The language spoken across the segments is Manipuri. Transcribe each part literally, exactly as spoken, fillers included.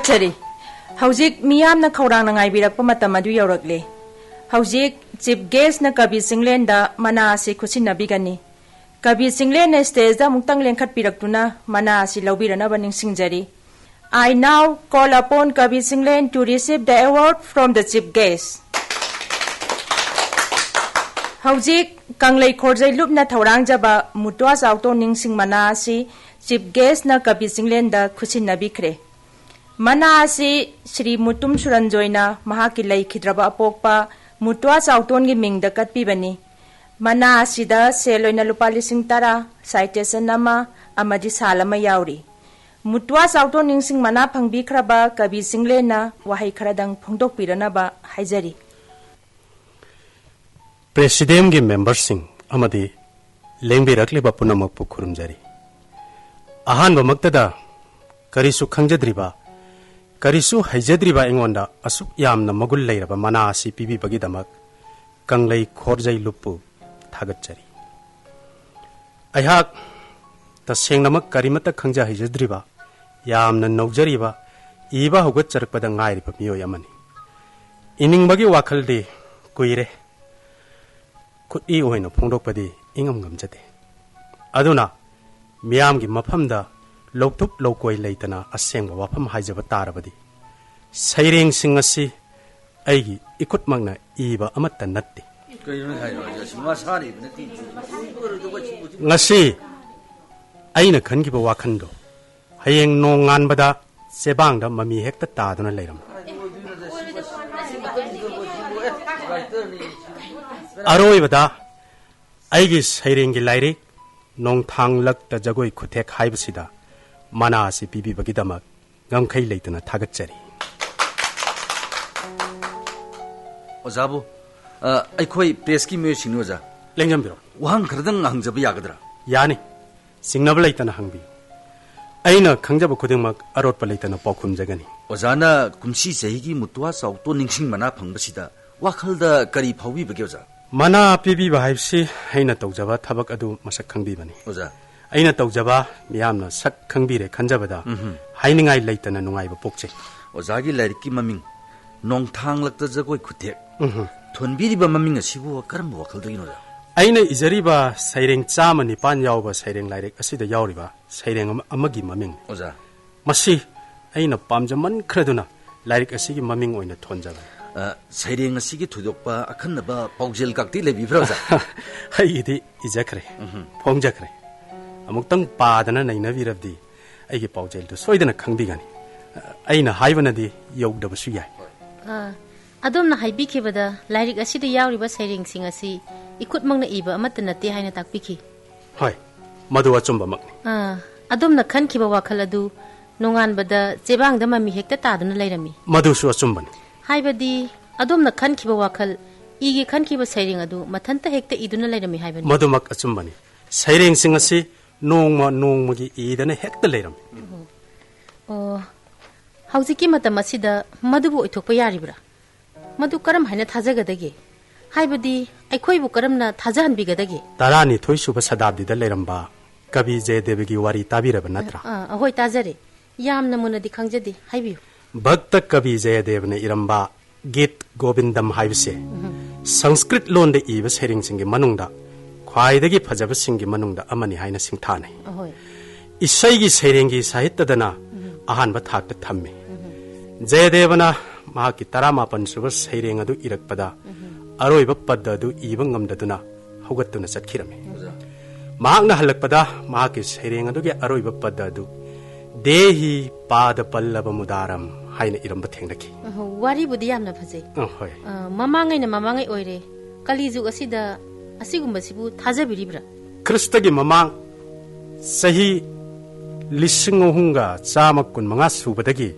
ꯁꯔꯤ, ꯍꯧꯖꯤꯛ ꯃꯤꯌꯥꯝꯅ ꯈꯧꯔꯥꯡꯅ ꯉꯥꯏꯕꯤꯔꯛꯄ ꯃꯇꯝ ꯑꯗꯨ ꯌꯧꯔꯛꯂꯦ꯫ ꯍꯧꯖꯤꯛ ꯆꯤꯐ ꯒꯦꯁ꯭ꯠꯅ ꯀꯕꯤ ꯆꯤꯡꯂꯦꯟꯗ ꯃꯅꯥ ꯑꯁꯤ ꯈꯨꯠꯁꯤꯟꯅꯕꯤꯒꯅꯤ꯫ ꯀꯕꯤ ꯆꯤꯡꯂꯦꯟꯅ ꯁ꯭ꯇꯦꯖꯇ ꯑꯃꯨꯛꯇꯪ ꯂꯦꯡꯈꯠꯄꯤꯔꯛꯇꯨꯅ ꯃꯅꯥ ꯑꯁꯤ ꯂꯧꯕꯤꯔꯅꯕ ꯅꯤꯡꯁꯤꯡꯖꯔꯤ꯫ I now call upon Kabi Chinglen to receive the award from the chief guest. ꯍꯧꯖꯤꯛ ꯀꯪꯂꯩ ꯈꯣꯔꯖꯩ ꯂꯨꯞꯅ ꯊꯧꯔꯥꯡꯖꯕ ꯃꯨꯇ꯭ꯋꯥ ꯆꯥꯎꯇꯣꯟ ꯅꯤꯡꯁꯤꯡ ꯃꯅꯥ ꯑꯁꯤ ꯆꯤꯐ ꯒꯦꯁ꯭ꯠꯅ ꯀꯕꯤ ꯆꯤꯡꯂꯦꯟꯗ ꯈꯨꯠꯁꯤꯟꯅꯕꯤꯈ꯭ꯔꯦ꯫ ꯃꯅꯥ ꯑꯁꯤ ꯁ꯭ꯔꯤ ꯃꯨꯇꯨꯝ ꯁꯨꯔꯟꯖꯣꯏꯅ ꯃꯍꯥꯛꯀꯤ ꯂꯩꯈꯤꯗ꯭ꯔꯕ ꯑꯄꯣꯛꯄ ꯃꯨꯇ꯭ꯋꯥ ꯆꯥꯎꯇꯣꯟꯒꯤ ꯃꯤꯡꯗ ꯀꯠꯄꯤꯕꯅꯤ꯫ ꯃꯅꯥ ꯑꯁꯤꯗ ꯁꯦꯜ ꯑꯣꯏꯅ ꯂꯨꯄꯥ ꯂꯤꯁꯤꯡ ꯇꯔꯥ, ꯁꯥꯏꯇꯦꯁꯟ ꯑꯃ ꯑꯃꯗꯤ ꯁꯥꯜ ꯑꯃ ꯌꯥꯎꯔꯤ꯫ ꯃꯨꯇ꯭ꯋꯥ ꯆꯥꯎꯇꯣꯟ ꯅꯤꯡꯁꯤꯡ ꯃꯅꯥ ꯐꯪꯕꯤꯈ꯭ꯔꯕ ꯀꯕꯤ ꯆꯤꯡꯂꯦꯟꯅ ꯋꯥꯍꯩ ꯈꯔꯗꯪ ꯐꯣꯡꯗꯣꯛꯄꯤꯔꯅꯕ ꯍꯥꯏꯖꯔꯤ꯫ ꯄ꯭ꯔꯦꯁꯤꯗꯦꯟꯒꯤ ꯃꯦꯝꯕꯔꯁꯤꯡ ꯑꯃꯗꯤ ꯂꯦꯡꯕꯤꯔꯛꯂꯤꯕ ꯄꯨꯝꯅꯃꯛꯄꯨ ꯈꯨꯔꯨꯝꯖꯔꯤ꯫ ꯑꯍꯥꯟꯕꯃꯛꯇꯗ ꯀꯔꯤꯁꯨ ꯈꯪꯖꯗ꯭ꯔꯤꯕ, ꯀꯔꯤꯁꯨ ꯍꯩꯖꯗ꯭ꯔꯤꯕ ꯑꯩꯉꯣꯟꯗ ꯑꯁꯨꯛ ꯌꯥꯝꯅ ꯃꯒꯨꯟ ꯂꯩꯔꯕ ꯃꯅꯥ ꯑꯁꯤ ꯄꯤꯕꯤꯕꯒꯤꯗꯃꯛ ꯀꯪꯂꯩ ꯈꯣꯔꯖꯩ ꯂꯨꯞꯄꯨ ꯊꯥꯒꯠꯆꯔꯤ꯫ ꯑꯩꯍꯥꯛ ꯇꯁꯦꯡꯅꯃꯛ ꯀꯔꯤꯃꯠꯇ ꯈꯪꯖ ꯍꯩꯖꯗ꯭ꯔꯤꯕ, ꯌꯥꯝꯅ ꯅꯧꯖꯔꯤꯕ, ꯏꯕ ꯍꯧꯒꯠꯆꯔꯛꯄꯗ ꯉꯥꯏꯔꯤꯕ ꯃꯤꯑꯣꯏ ꯑꯃꯅꯤ꯫ ꯏꯅꯤꯡꯕꯒꯤ ꯋꯥꯈꯜꯗꯤ ꯀꯨꯏꯔꯦ, ꯈꯨꯠꯏ ꯑꯣꯏꯅ ꯐꯣꯡꯗꯣꯛꯄꯗꯤ ꯏꯉꯝ ꯉꯝꯖꯗꯦ꯫ ꯑꯗꯨꯅ ꯃꯤꯌꯥꯝꯒꯤ ꯃꯐꯝꯗ ꯂꯧꯊꯨꯞ ꯂꯧꯀꯣꯏ ꯂꯩꯇꯅ ꯑꯁꯦꯡꯕ ꯋꯥꯐꯝ ꯍꯥꯏꯖꯕ ꯇꯥꯔꯕꯗꯤ, ꯁꯩꯔꯦꯡꯁꯤꯡ ꯑꯁꯤ ꯑꯩꯒꯤ ꯏꯈꯨꯠꯃꯛꯅ ꯏꯕ ꯑꯃꯠꯇ ꯅꯠꯇꯦ꯫ ꯀꯩꯅꯣ ꯍꯥꯏꯔꯤꯕ? ꯃꯥ ꯁꯥꯔꯤꯕ ꯅꯠꯇꯦ꯫ ꯉꯁꯤ ꯑꯩꯅ ꯈꯟꯈꯤꯕ ꯋꯥꯈꯜꯗꯣ ꯍꯌꯦꯡ ꯅꯣꯡꯉꯥꯟꯕꯗ ꯆꯦꯕꯥꯡꯗ ꯃꯃꯤ ꯍꯦꯛꯇ ꯇꯥꯗꯨꯅ ꯂꯩꯔꯝꯃꯤ꯫ ꯑꯔꯣꯏꯕꯗ ꯑꯩꯒꯤ ꯁꯩꯔꯦꯡꯒꯤ ꯂꯥꯏꯔꯤꯛ ꯅꯣꯡꯊꯥꯡꯂꯛꯇ ꯖꯒꯣꯏ ꯈꯨꯊꯦꯛ ꯍꯥꯏꯕꯁꯤꯗ ꯃꯅꯥ ꯑꯁꯤ ꯄꯤꯕꯤꯕꯒꯤꯗꯃꯛ ꯉꯝꯈꯩ ꯂꯩꯇꯅ ꯊꯥꯒꯠꯆꯔꯤ꯫ ꯑꯣꯖꯥꯕꯨ, ꯑ, ꯑꯩꯈꯣꯏ ꯄ꯭ꯔꯦꯁꯀꯤ ꯃꯤꯑꯣꯏꯁꯤꯡꯅꯤ, ꯑꯣꯖꯥ꯫ ꯂꯦꯡꯖꯟꯕꯤꯔꯣ꯫ ꯋꯥꯍꯪ ꯈꯔꯗꯪ ꯍꯪꯖꯕ ꯌꯥꯒꯗ꯭ꯔꯥ? ꯌꯥꯅꯤ꯫ ꯆꯤꯡꯅꯕ ꯂꯩꯇꯅ ꯍꯪꯕꯤꯌꯨ꯫ ꯑꯩꯅ ꯈꯪꯖꯕ ꯈꯨꯗꯤꯡꯃꯛ ꯑꯔꯣꯠꯄ ꯂꯩꯇꯅ ꯄꯥꯎꯈꯨꯝꯖꯒꯅꯤ꯫ ꯑꯣꯖꯥꯅ ꯀꯨꯝꯁꯤ ꯆꯍꯤꯒꯤ ꯃꯨꯇ꯭ꯋꯥ ꯆꯥꯎꯇꯣ ꯅꯤꯡꯁꯤꯡ ꯃꯅꯥ ꯐꯪꯕꯁꯤꯗ ꯋꯥꯈꯜꯗ ꯀꯔꯤ ꯐꯥꯎꯕꯤꯕꯒꯦ, ꯑꯣꯖꯥ? ꯃꯅꯥ ꯄꯤꯕꯤꯕ ꯍꯥꯏꯕꯁꯤ ꯑꯩꯅ ꯇꯧꯖꯕ ꯊꯕꯛ ꯑꯗꯨ ꯃꯁꯛ ꯈꯪꯕꯤꯕꯅꯤ꯫ ꯑꯣꯖꯥ, ꯑꯩꯅ ꯇꯧꯖꯕ ꯃꯤꯌꯥꯝꯅ ꯁꯛ ꯈꯪꯕꯤꯔꯦ ꯈꯟꯖꯕꯗ ꯎꯝꯍꯨꯝ꯫ ꯍꯥꯏꯅꯤꯡꯉꯥꯏ ꯂꯩꯇꯅ ꯅꯨꯡꯉꯥꯏꯕ ꯄꯣꯛꯆꯩ꯫ ꯑꯣꯖꯥꯒꯤ ꯂꯥꯏꯔꯤꯛꯀꯤ ꯃꯃꯤꯡ ꯅꯣꯡꯊꯥꯡꯂꯛꯇ ꯖꯒꯣꯏ ꯈꯨꯠꯊꯦꯛ꯫ ꯎꯝꯍꯨꯝ꯫ ꯊꯣꯟꯕꯤꯔꯤꯕ ꯃꯃꯤꯡ ꯑꯁꯤꯕꯨ ꯀꯔꯝꯕ ꯋꯥꯈꯜꯗꯒꯤꯅꯣ, ꯑꯣꯖꯥ? ꯑꯩꯅ ꯏꯖꯔꯤꯕ ꯁꯩꯔꯦꯡ ꯆꯥꯝꯃ ꯅꯤꯄꯥꯟ ꯌꯥꯎꯕ ꯁꯩꯔꯦꯡ ꯂꯥꯏꯔꯤꯛ ꯑꯁꯤꯗ ꯌꯥꯎꯔꯤꯕ ꯁꯩꯔꯦꯡ ꯑꯃ, ꯑꯃꯒꯤ ꯃꯃꯤꯡ꯫ ꯑꯣꯖꯥ꯫ ꯃꯁꯤ ꯑꯩꯅ ꯄꯥꯝꯖꯃꯟꯈ꯭ꯔꯗꯨꯅ ꯂꯥꯏꯔꯤꯛ ꯑꯁꯤꯒꯤ ꯃꯃꯤꯡ ꯑꯣꯏꯅ ꯊꯣꯟꯖꯕꯅꯤ꯫ ꯑ, ꯁꯩꯔꯦꯡ ꯑꯁꯤꯒꯤ ꯊꯣꯏꯗꯣꯛꯄ ꯑꯈꯟꯅꯕ ꯄꯥꯎꯖꯦꯜ ꯀꯥꯛꯇꯤ ꯂꯩꯕꯤꯕ꯭ꯔꯥ, ꯑꯣꯖꯥ? ꯑꯩꯒꯤꯗꯤ ꯏꯖꯈ꯭ꯔꯦ, ꯎꯝꯍꯨꯝ꯫ ꯐꯣꯡꯖꯈ꯭ꯔꯦ꯫ ꯑꯃꯨꯛꯇꯪ ꯄꯥꯗꯅ ꯅꯩꯅꯕꯤꯔꯕꯗꯤ ꯑꯩꯒꯤ ꯄꯥꯎꯖꯦꯜꯗꯨ ꯁꯣꯏꯗꯅ ꯈꯪꯕꯤꯒꯅꯤ꯫ ꯑ, ꯑꯩꯅ ꯍꯥꯏꯕꯅꯗꯤ ꯌꯧꯗꯕꯁꯨ ꯌꯥꯏ꯫ ꯑ, ꯑꯗꯣꯝꯅ ꯍꯥꯏꯕꯤꯈꯤꯕꯗ ꯂꯥꯏꯔꯤꯛ ꯑꯁꯤꯗ ꯌꯥꯎꯔꯤꯕ ꯁꯩꯔꯦꯡꯁꯤꯡ ꯑꯁꯤ ꯏꯈꯨꯠꯃꯛꯅ ꯏꯕ ꯑꯃꯠꯇ ꯅꯠꯇꯦ ꯍꯥꯏꯅ ꯇꯥꯛꯄꯤꯈꯤ꯫ ꯍꯣꯏ, ꯃꯗꯨ ꯑꯆꯨꯝꯕꯃꯛꯅꯤ꯫ ꯑ, ꯑꯗꯣꯝꯅ ꯈꯟꯈꯤꯕ ꯋꯥꯈꯜ ꯑꯗꯨ ꯅꯣꯡꯉꯥꯟꯕꯗ ꯆꯦꯕꯥꯡꯗ ꯃꯃꯤ ꯍꯦꯛꯇ ꯇꯥꯗꯨꯅ ꯂꯩꯔꯝꯃꯤ꯫ ꯃꯗꯨꯁꯨ ꯑꯆꯨꯝꯕꯅꯤ꯫ ꯍꯥꯏꯕꯗꯤ, ꯑꯗꯣꯝꯅ ꯈꯟꯈꯤꯕ ꯋꯥꯈꯜ, ꯏꯒꯦ ꯈꯟꯈꯤꯕ ꯁꯩꯔꯦꯡ ꯑꯗꯨ ꯃꯊꯟꯇ ꯍꯦꯛꯇ ꯏꯗꯨꯅ ꯂꯩꯔꯝꯃꯤ ꯍꯥꯏꯕꯅꯤ꯫ ꯃꯗꯨꯃꯛ ꯑꯆꯨꯝꯕꯅꯤ꯫ ꯁꯩꯔꯦꯡꯁꯤꯡ ꯑꯁꯤ ꯅꯣꯡꯃ ꯅꯣꯡꯃꯒꯤ ꯏꯗꯅ ꯍꯦꯛꯇ ꯂꯩꯔꯝꯃꯤ꯫ ꯑꯣ, ꯍꯧꯖꯤꯛꯀꯤ ꯃꯇꯝ ꯑꯁꯤꯗ ꯃꯗꯨꯕꯨ ꯑꯣꯏꯊꯣꯛꯄ ꯌꯥꯔꯤꯕ꯭ꯔꯥ? ꯃꯗꯨ ꯀꯔꯝ ꯍꯥꯏꯅ ꯊꯥꯖꯒꯗꯒꯦ? ꯍꯥꯏꯕꯗꯤ, ꯑꯩꯈꯣꯏꯕꯨ ꯀꯔꯝꯅ ꯊꯥꯖꯍꯟꯕꯤꯒꯗꯒꯦ? ꯇꯔꯥꯅꯤꯊꯣꯏ ꯁꯨꯕ ꯁꯇꯥꯕꯗꯤꯗ ꯂꯩꯔꯝꯕ ꯀꯕꯤ ꯖꯌꯗꯦꯕꯒꯤ ꯋꯥꯔꯤ ꯇꯥꯕꯤꯔꯕ ꯅꯠꯇ꯭ꯔꯥ? ꯑ, ꯑ, ꯍꯣꯏ, ꯇꯥꯖꯔꯦ꯫ ꯌꯥꯝꯅ ꯃꯨꯟꯅꯗꯤ ꯈꯪꯖꯗꯦ꯫ ꯍꯥꯏꯕꯤꯌꯨ꯫ ꯚꯛꯇ ꯀꯕꯤ ꯖꯌꯗꯦꯕꯅ ꯏꯔꯝꯕ ꯒꯤꯠ ꯒꯣꯕꯤꯟꯗꯝ ꯍꯥꯏꯕꯁꯦ ꯎꯝ꯫ ꯁꯪꯁꯀ꯭ꯔꯤꯠ ꯂꯣꯟꯗ ꯏꯕ ꯁꯩꯔꯦꯡꯁꯤꯡꯒꯤ ꯃꯅꯨꯡꯗ ꯈ꯭ꯋꯥꯏꯗꯒꯤ ꯐꯖꯕꯁꯤꯡꯒꯤ ꯃꯅꯨꯡꯗ ꯑꯃꯅꯤ ꯍꯥꯏꯅ ꯁꯤꯡꯊꯥꯅꯩ꯫ ꯑꯍꯣꯏ꯫ ꯏꯁꯩꯒꯤ ꯁꯩꯔꯦꯡꯒꯤ ꯁꯥꯍꯤꯠꯇꯗꯅ ꯎꯝ꯫ ꯑꯍꯥꯟꯕ ꯊꯥꯛꯇ ꯊꯝꯃꯤ꯫ ꯎꯝ꯫ ꯖꯌꯗꯦꯕꯅ ꯃꯍꯥꯛꯀꯤ ꯇꯔꯥꯃꯥꯄꯟ ꯁꯨꯕ ꯁꯩꯔꯦꯡ ꯑꯗꯨ ꯏꯔꯛꯄꯗ ꯎꯝ꯫ ꯑꯔꯣꯏꯕ ꯄꯗ ꯑꯗꯨ ꯏꯕ ꯉꯝꯗꯗꯨꯅ ꯍꯧꯒꯠꯇꯨꯅ ꯆꯠꯈꯤꯔꯝꯃꯤ꯫ ꯑꯣꯖꯥ꯫ ꯃꯍꯥꯛꯅ ꯍꯜꯂꯛꯄꯗ ꯃꯍꯥꯛꯀꯤ ꯁꯩꯔꯦꯡ ꯑꯗꯨꯒꯤ ꯑꯔꯣꯏꯕ ꯄꯗ ꯑꯗꯨ "ꯗꯦꯍꯤ ꯄꯥꯗ ꯄꯜꯂꯕ ꯃꯨꯗꯥꯔꯝ" ꯍꯥꯏꯅ ꯏꯔꯝꯕ ꯊꯦꯡꯅꯈꯤ꯫ ꯑꯍꯣ, ꯋꯥꯔꯤꯕꯨꯗꯤ ꯌꯥꯝꯅ ꯐꯖꯩ꯫ ꯑ, ꯍꯣꯏ꯫ ꯑ, ꯃꯃꯥꯡꯉꯩꯅ ꯃꯃꯥꯡꯉꯩ ꯑꯣꯏꯔꯦ, ꯀꯂꯤꯖꯨꯒ ꯑꯁꯤꯗ ꯑꯁꯤꯒꯨꯝꯕꯁꯤꯕꯨ ꯊꯥꯖꯕꯤꯔꯤꯕ꯭ꯔꯥ? ꯈ꯭ꯔꯤꯁꯇꯒꯤ ꯃꯃꯥꯡ ꯆꯍꯤ ꯂꯤꯁꯤꯡ ꯑꯍꯨꯝꯒ ꯆꯥꯝꯃ ꯀꯨꯟꯃꯉꯥ ꯁꯨꯕꯗꯒꯤ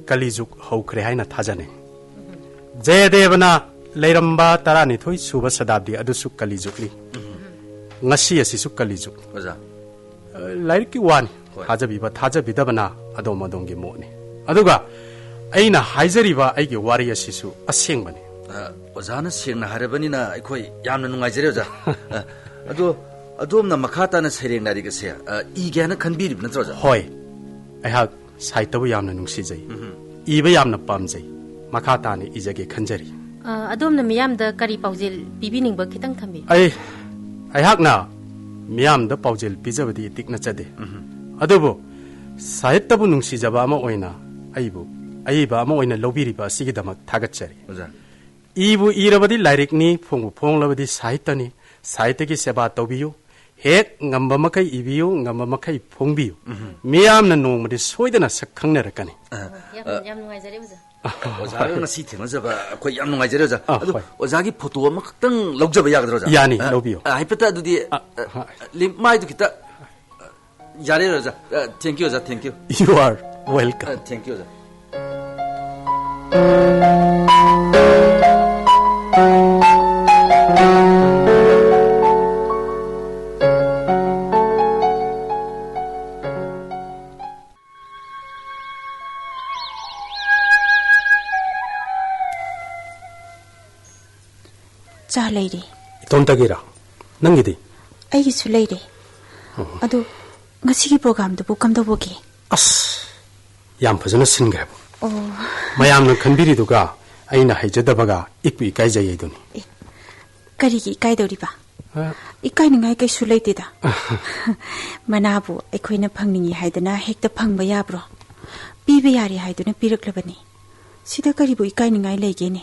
ꯀꯂꯤꯖꯨꯛ ꯍꯧꯈ꯭ꯔꯦ ꯍꯥꯏꯅ ꯊꯥꯖꯅꯩ꯫ ꯖꯌꯗꯦꯕꯅ ꯂꯩꯔꯝꯕ ꯇꯔꯥꯅꯤꯊꯣꯏ ꯁꯨꯕ ꯁꯇꯥꯕꯗꯤ ꯑꯗꯨꯁꯨ ꯀꯂꯤꯖꯨꯛꯅꯤ꯫ ꯎꯝ꯫ ꯉꯁꯤ ꯑꯁꯤꯁꯨ ꯀꯂꯤꯖꯨꯛ꯫ ꯑꯣꯖꯥ꯫ ꯑ, ꯂꯥꯏꯔꯤꯛꯀꯤ ꯋꯥꯅꯤ꯫ ꯍꯣꯏ꯫ ꯊꯥꯖꯕꯤꯕ ꯊꯥꯖꯕꯤꯗꯕꯅ ꯑꯗꯣꯝ ꯑꯗꯣꯝꯒꯤ ꯃꯣꯠꯅꯤ꯫ ꯑꯗꯨꯒ ꯑꯩꯅ ꯍꯥꯏꯖꯔꯤꯕ ꯑꯩꯒꯤ ꯋꯥꯔꯤ ꯑꯁꯤꯁꯨ ꯑꯁꯦꯡꯕꯅꯤ꯫ ꯑ, ꯑꯣꯖꯥꯅ ꯁꯦꯡꯅ ꯍꯥꯏꯔꯕꯅꯤꯅ ꯑꯩꯈꯣꯏ ꯌꯥꯝꯅ ꯅꯨꯡꯉꯥꯏꯖꯔꯦ, ꯑꯣꯖꯥ꯫ ꯑ, ꯑꯗꯣ ꯑꯗꯣꯝꯅ ꯃꯈꯥ ꯇꯥꯅ ꯁꯩꯔꯦꯡ ꯂꯥꯏꯔꯤꯛ ꯑꯁꯦ, ꯑ, ꯏꯒꯦ ꯍꯥꯏꯅ ꯈꯟꯕꯤꯔꯤꯕ ꯅꯠꯇ꯭ꯔꯣ, ꯑꯣꯖꯥ? ꯍꯣꯏ, ꯑꯩꯍꯥꯛ ꯁꯥꯍꯤꯇ꯭ꯌꯕꯨ ꯌꯥꯝꯅ ꯅꯨꯡꯁꯤꯖꯩ꯫ ꯎꯝꯍꯨꯝ꯫ ꯏꯕ ꯌꯥꯝꯅ ꯄꯥꯝꯖꯩ꯫ ꯃꯈꯥ ꯇꯥꯅ ꯏꯖꯒꯦ ꯈꯟꯖꯔꯤ꯫ ꯑ, ꯑꯗꯣꯝꯅ ꯃꯤꯌꯥꯝꯗ ꯀꯔꯤ ꯄꯥꯎꯖꯦꯜ ꯄꯤꯕꯤꯅꯤꯡꯕ ꯈꯤꯇꯪ ꯊꯝꯕꯤꯌꯨ꯫ ꯑꯩ, ꯑꯩꯍꯥꯛꯅ ꯃꯤꯌꯥꯝꯗ ꯄꯥꯎꯖꯦꯜ ꯄꯤꯖꯕꯗꯤ ꯏꯇꯤꯛ ꯅꯠꯆꯗꯦ꯫ ꯎꯝꯍꯨꯝ꯫ ꯑꯗꯨꯕꯨ ꯁꯥꯍꯤꯇ꯭ꯌꯕꯨ ꯅꯨꯡꯁꯤꯖꯕ ꯑꯃ ꯑꯣꯏꯅ ꯑꯩꯕꯨ ꯑꯏꯕ ꯑꯃ ꯑꯣꯏꯅ ꯂꯧꯕꯤꯔꯤꯕ ꯑꯁꯤꯒꯤꯗꯃꯛ ꯊꯥꯒꯠꯆꯔꯤ꯫ ꯑꯣꯖꯥ꯫ ꯏꯕꯨ ꯏꯔꯕꯗꯤ ꯂꯥꯏꯔꯤꯛꯅꯤ, ꯐꯣꯡꯕꯨ ꯐꯣꯡꯂꯕꯗꯤ ꯁꯥꯍꯤꯇ꯭ꯌꯅꯤ꯫ ꯁꯥꯍꯤꯇ꯭ꯌꯒꯤ ꯁꯦꯕꯥ ꯇꯧꯕꯤꯌꯨ꯫ ꯍꯦꯛ ꯉꯝꯕ ꯃꯈꯩ ꯏꯕꯤꯌꯨ, ꯉꯝꯕ ꯃꯈꯩ ꯐꯣꯡꯕꯤꯌꯨ꯫ ꯎꯝꯍꯨꯝ꯫ ꯃꯤꯌꯥꯝꯅ ꯅꯣꯡꯃꯗꯤ ꯁꯣꯏꯗꯅ ꯁꯛ ꯈꯪꯅꯔꯛꯀꯅꯤ꯫ ꯑ, ꯌꯥꯝ, ꯑ, ꯌꯥꯝ ꯅꯨꯡꯉꯥꯏꯖꯔꯦ, ꯑꯣꯖꯥ꯫ ꯑꯣꯖꯥꯒ ꯉꯁꯤ ꯊꯦꯡꯅꯖꯕ ꯑꯩꯈꯣꯏ ꯌꯥꯝ ꯅꯨꯡꯉꯥꯏꯖꯔꯦ, ꯑꯣꯖꯥ꯫ ꯑ, ꯑꯗꯨ ꯍꯣꯏ꯫ ꯑꯣꯖꯥꯒꯤ ꯐꯣꯇꯣ ꯑꯃꯈꯛꯇꯪ ꯂꯧꯖꯕ ꯌꯥꯒꯗ꯭ꯔꯣ, ꯑꯣꯖꯥ? ꯌꯥꯅꯤ, ꯑ, ꯂꯧꯕꯤꯌꯨ꯫ ꯑ, ꯍꯥꯏꯐꯦꯠꯇ ꯑꯗꯨꯗꯤ, ꯑ, ꯑ, ꯍꯣꯏ꯫ ꯂꯤ-, ꯃꯥꯏꯗꯨ ꯈꯤꯇ, ꯑ, ꯌꯥꯔꯦ, ꯑꯣꯖꯥ꯫ ꯑ, thank you, ꯑꯣꯖꯥ, thank you꯫ You are welcome. ꯑ, thank you, ꯑꯣꯖꯥ꯫ ꯆꯥ ꯂꯩꯔꯤ꯫ ꯏꯇꯣꯝꯇꯒꯤꯔꯥ? ꯅꯪꯒꯤꯗꯤ? ꯑꯩꯒꯤꯁꯨ ꯂꯩꯔꯦ꯫ ꯑꯣ꯫ ꯑꯗꯨ ꯉꯁꯤꯒꯤ programꯗꯨꯕꯨ ꯀꯝꯗꯧꯕꯒꯦ? ꯑꯁ, ꯌꯥꯝ ꯐꯖꯅ ꯁꯤꯟꯈ꯭ꯔꯦꯕ꯫ ꯑꯣ꯫ ꯃꯌꯥꯝꯅ ꯈꯟꯕꯤꯔꯤꯗꯨꯒ ꯑꯩꯅ ꯍꯩꯖꯗꯕꯒ ꯏꯛꯄꯨ ꯏꯀꯥꯏꯖꯩ ꯍꯥꯏꯗꯨꯅꯤ꯫ ꯑꯦ, ꯀꯔꯤꯒꯤ ꯏꯀꯥꯏꯗꯧꯔꯤꯕ? ꯑ꯫ ꯏꯀꯥꯏꯅꯤꯡꯉꯥꯏ ꯀꯩꯁꯨ ꯂꯩꯇꯦꯗ꯫ ꯃꯅꯥꯕꯨ ꯑꯩꯈꯣꯏꯅ ꯐꯪꯅꯤꯡꯉꯤ ꯍꯥꯏꯗꯅ ꯍꯦꯛꯇ ꯐꯪꯕ ꯌꯥꯕ꯭ꯔꯣ? ꯄꯤꯕ ꯌꯥꯔꯦ ꯍꯥꯏꯗꯨꯅ ꯄꯤꯔꯛꯂꯕꯅꯤ꯫ ꯁꯤꯗ ꯀꯔꯤꯕꯨ ꯏꯀꯥꯏꯅꯤꯡꯉꯥꯏ ꯂꯩꯒꯦꯅꯦ?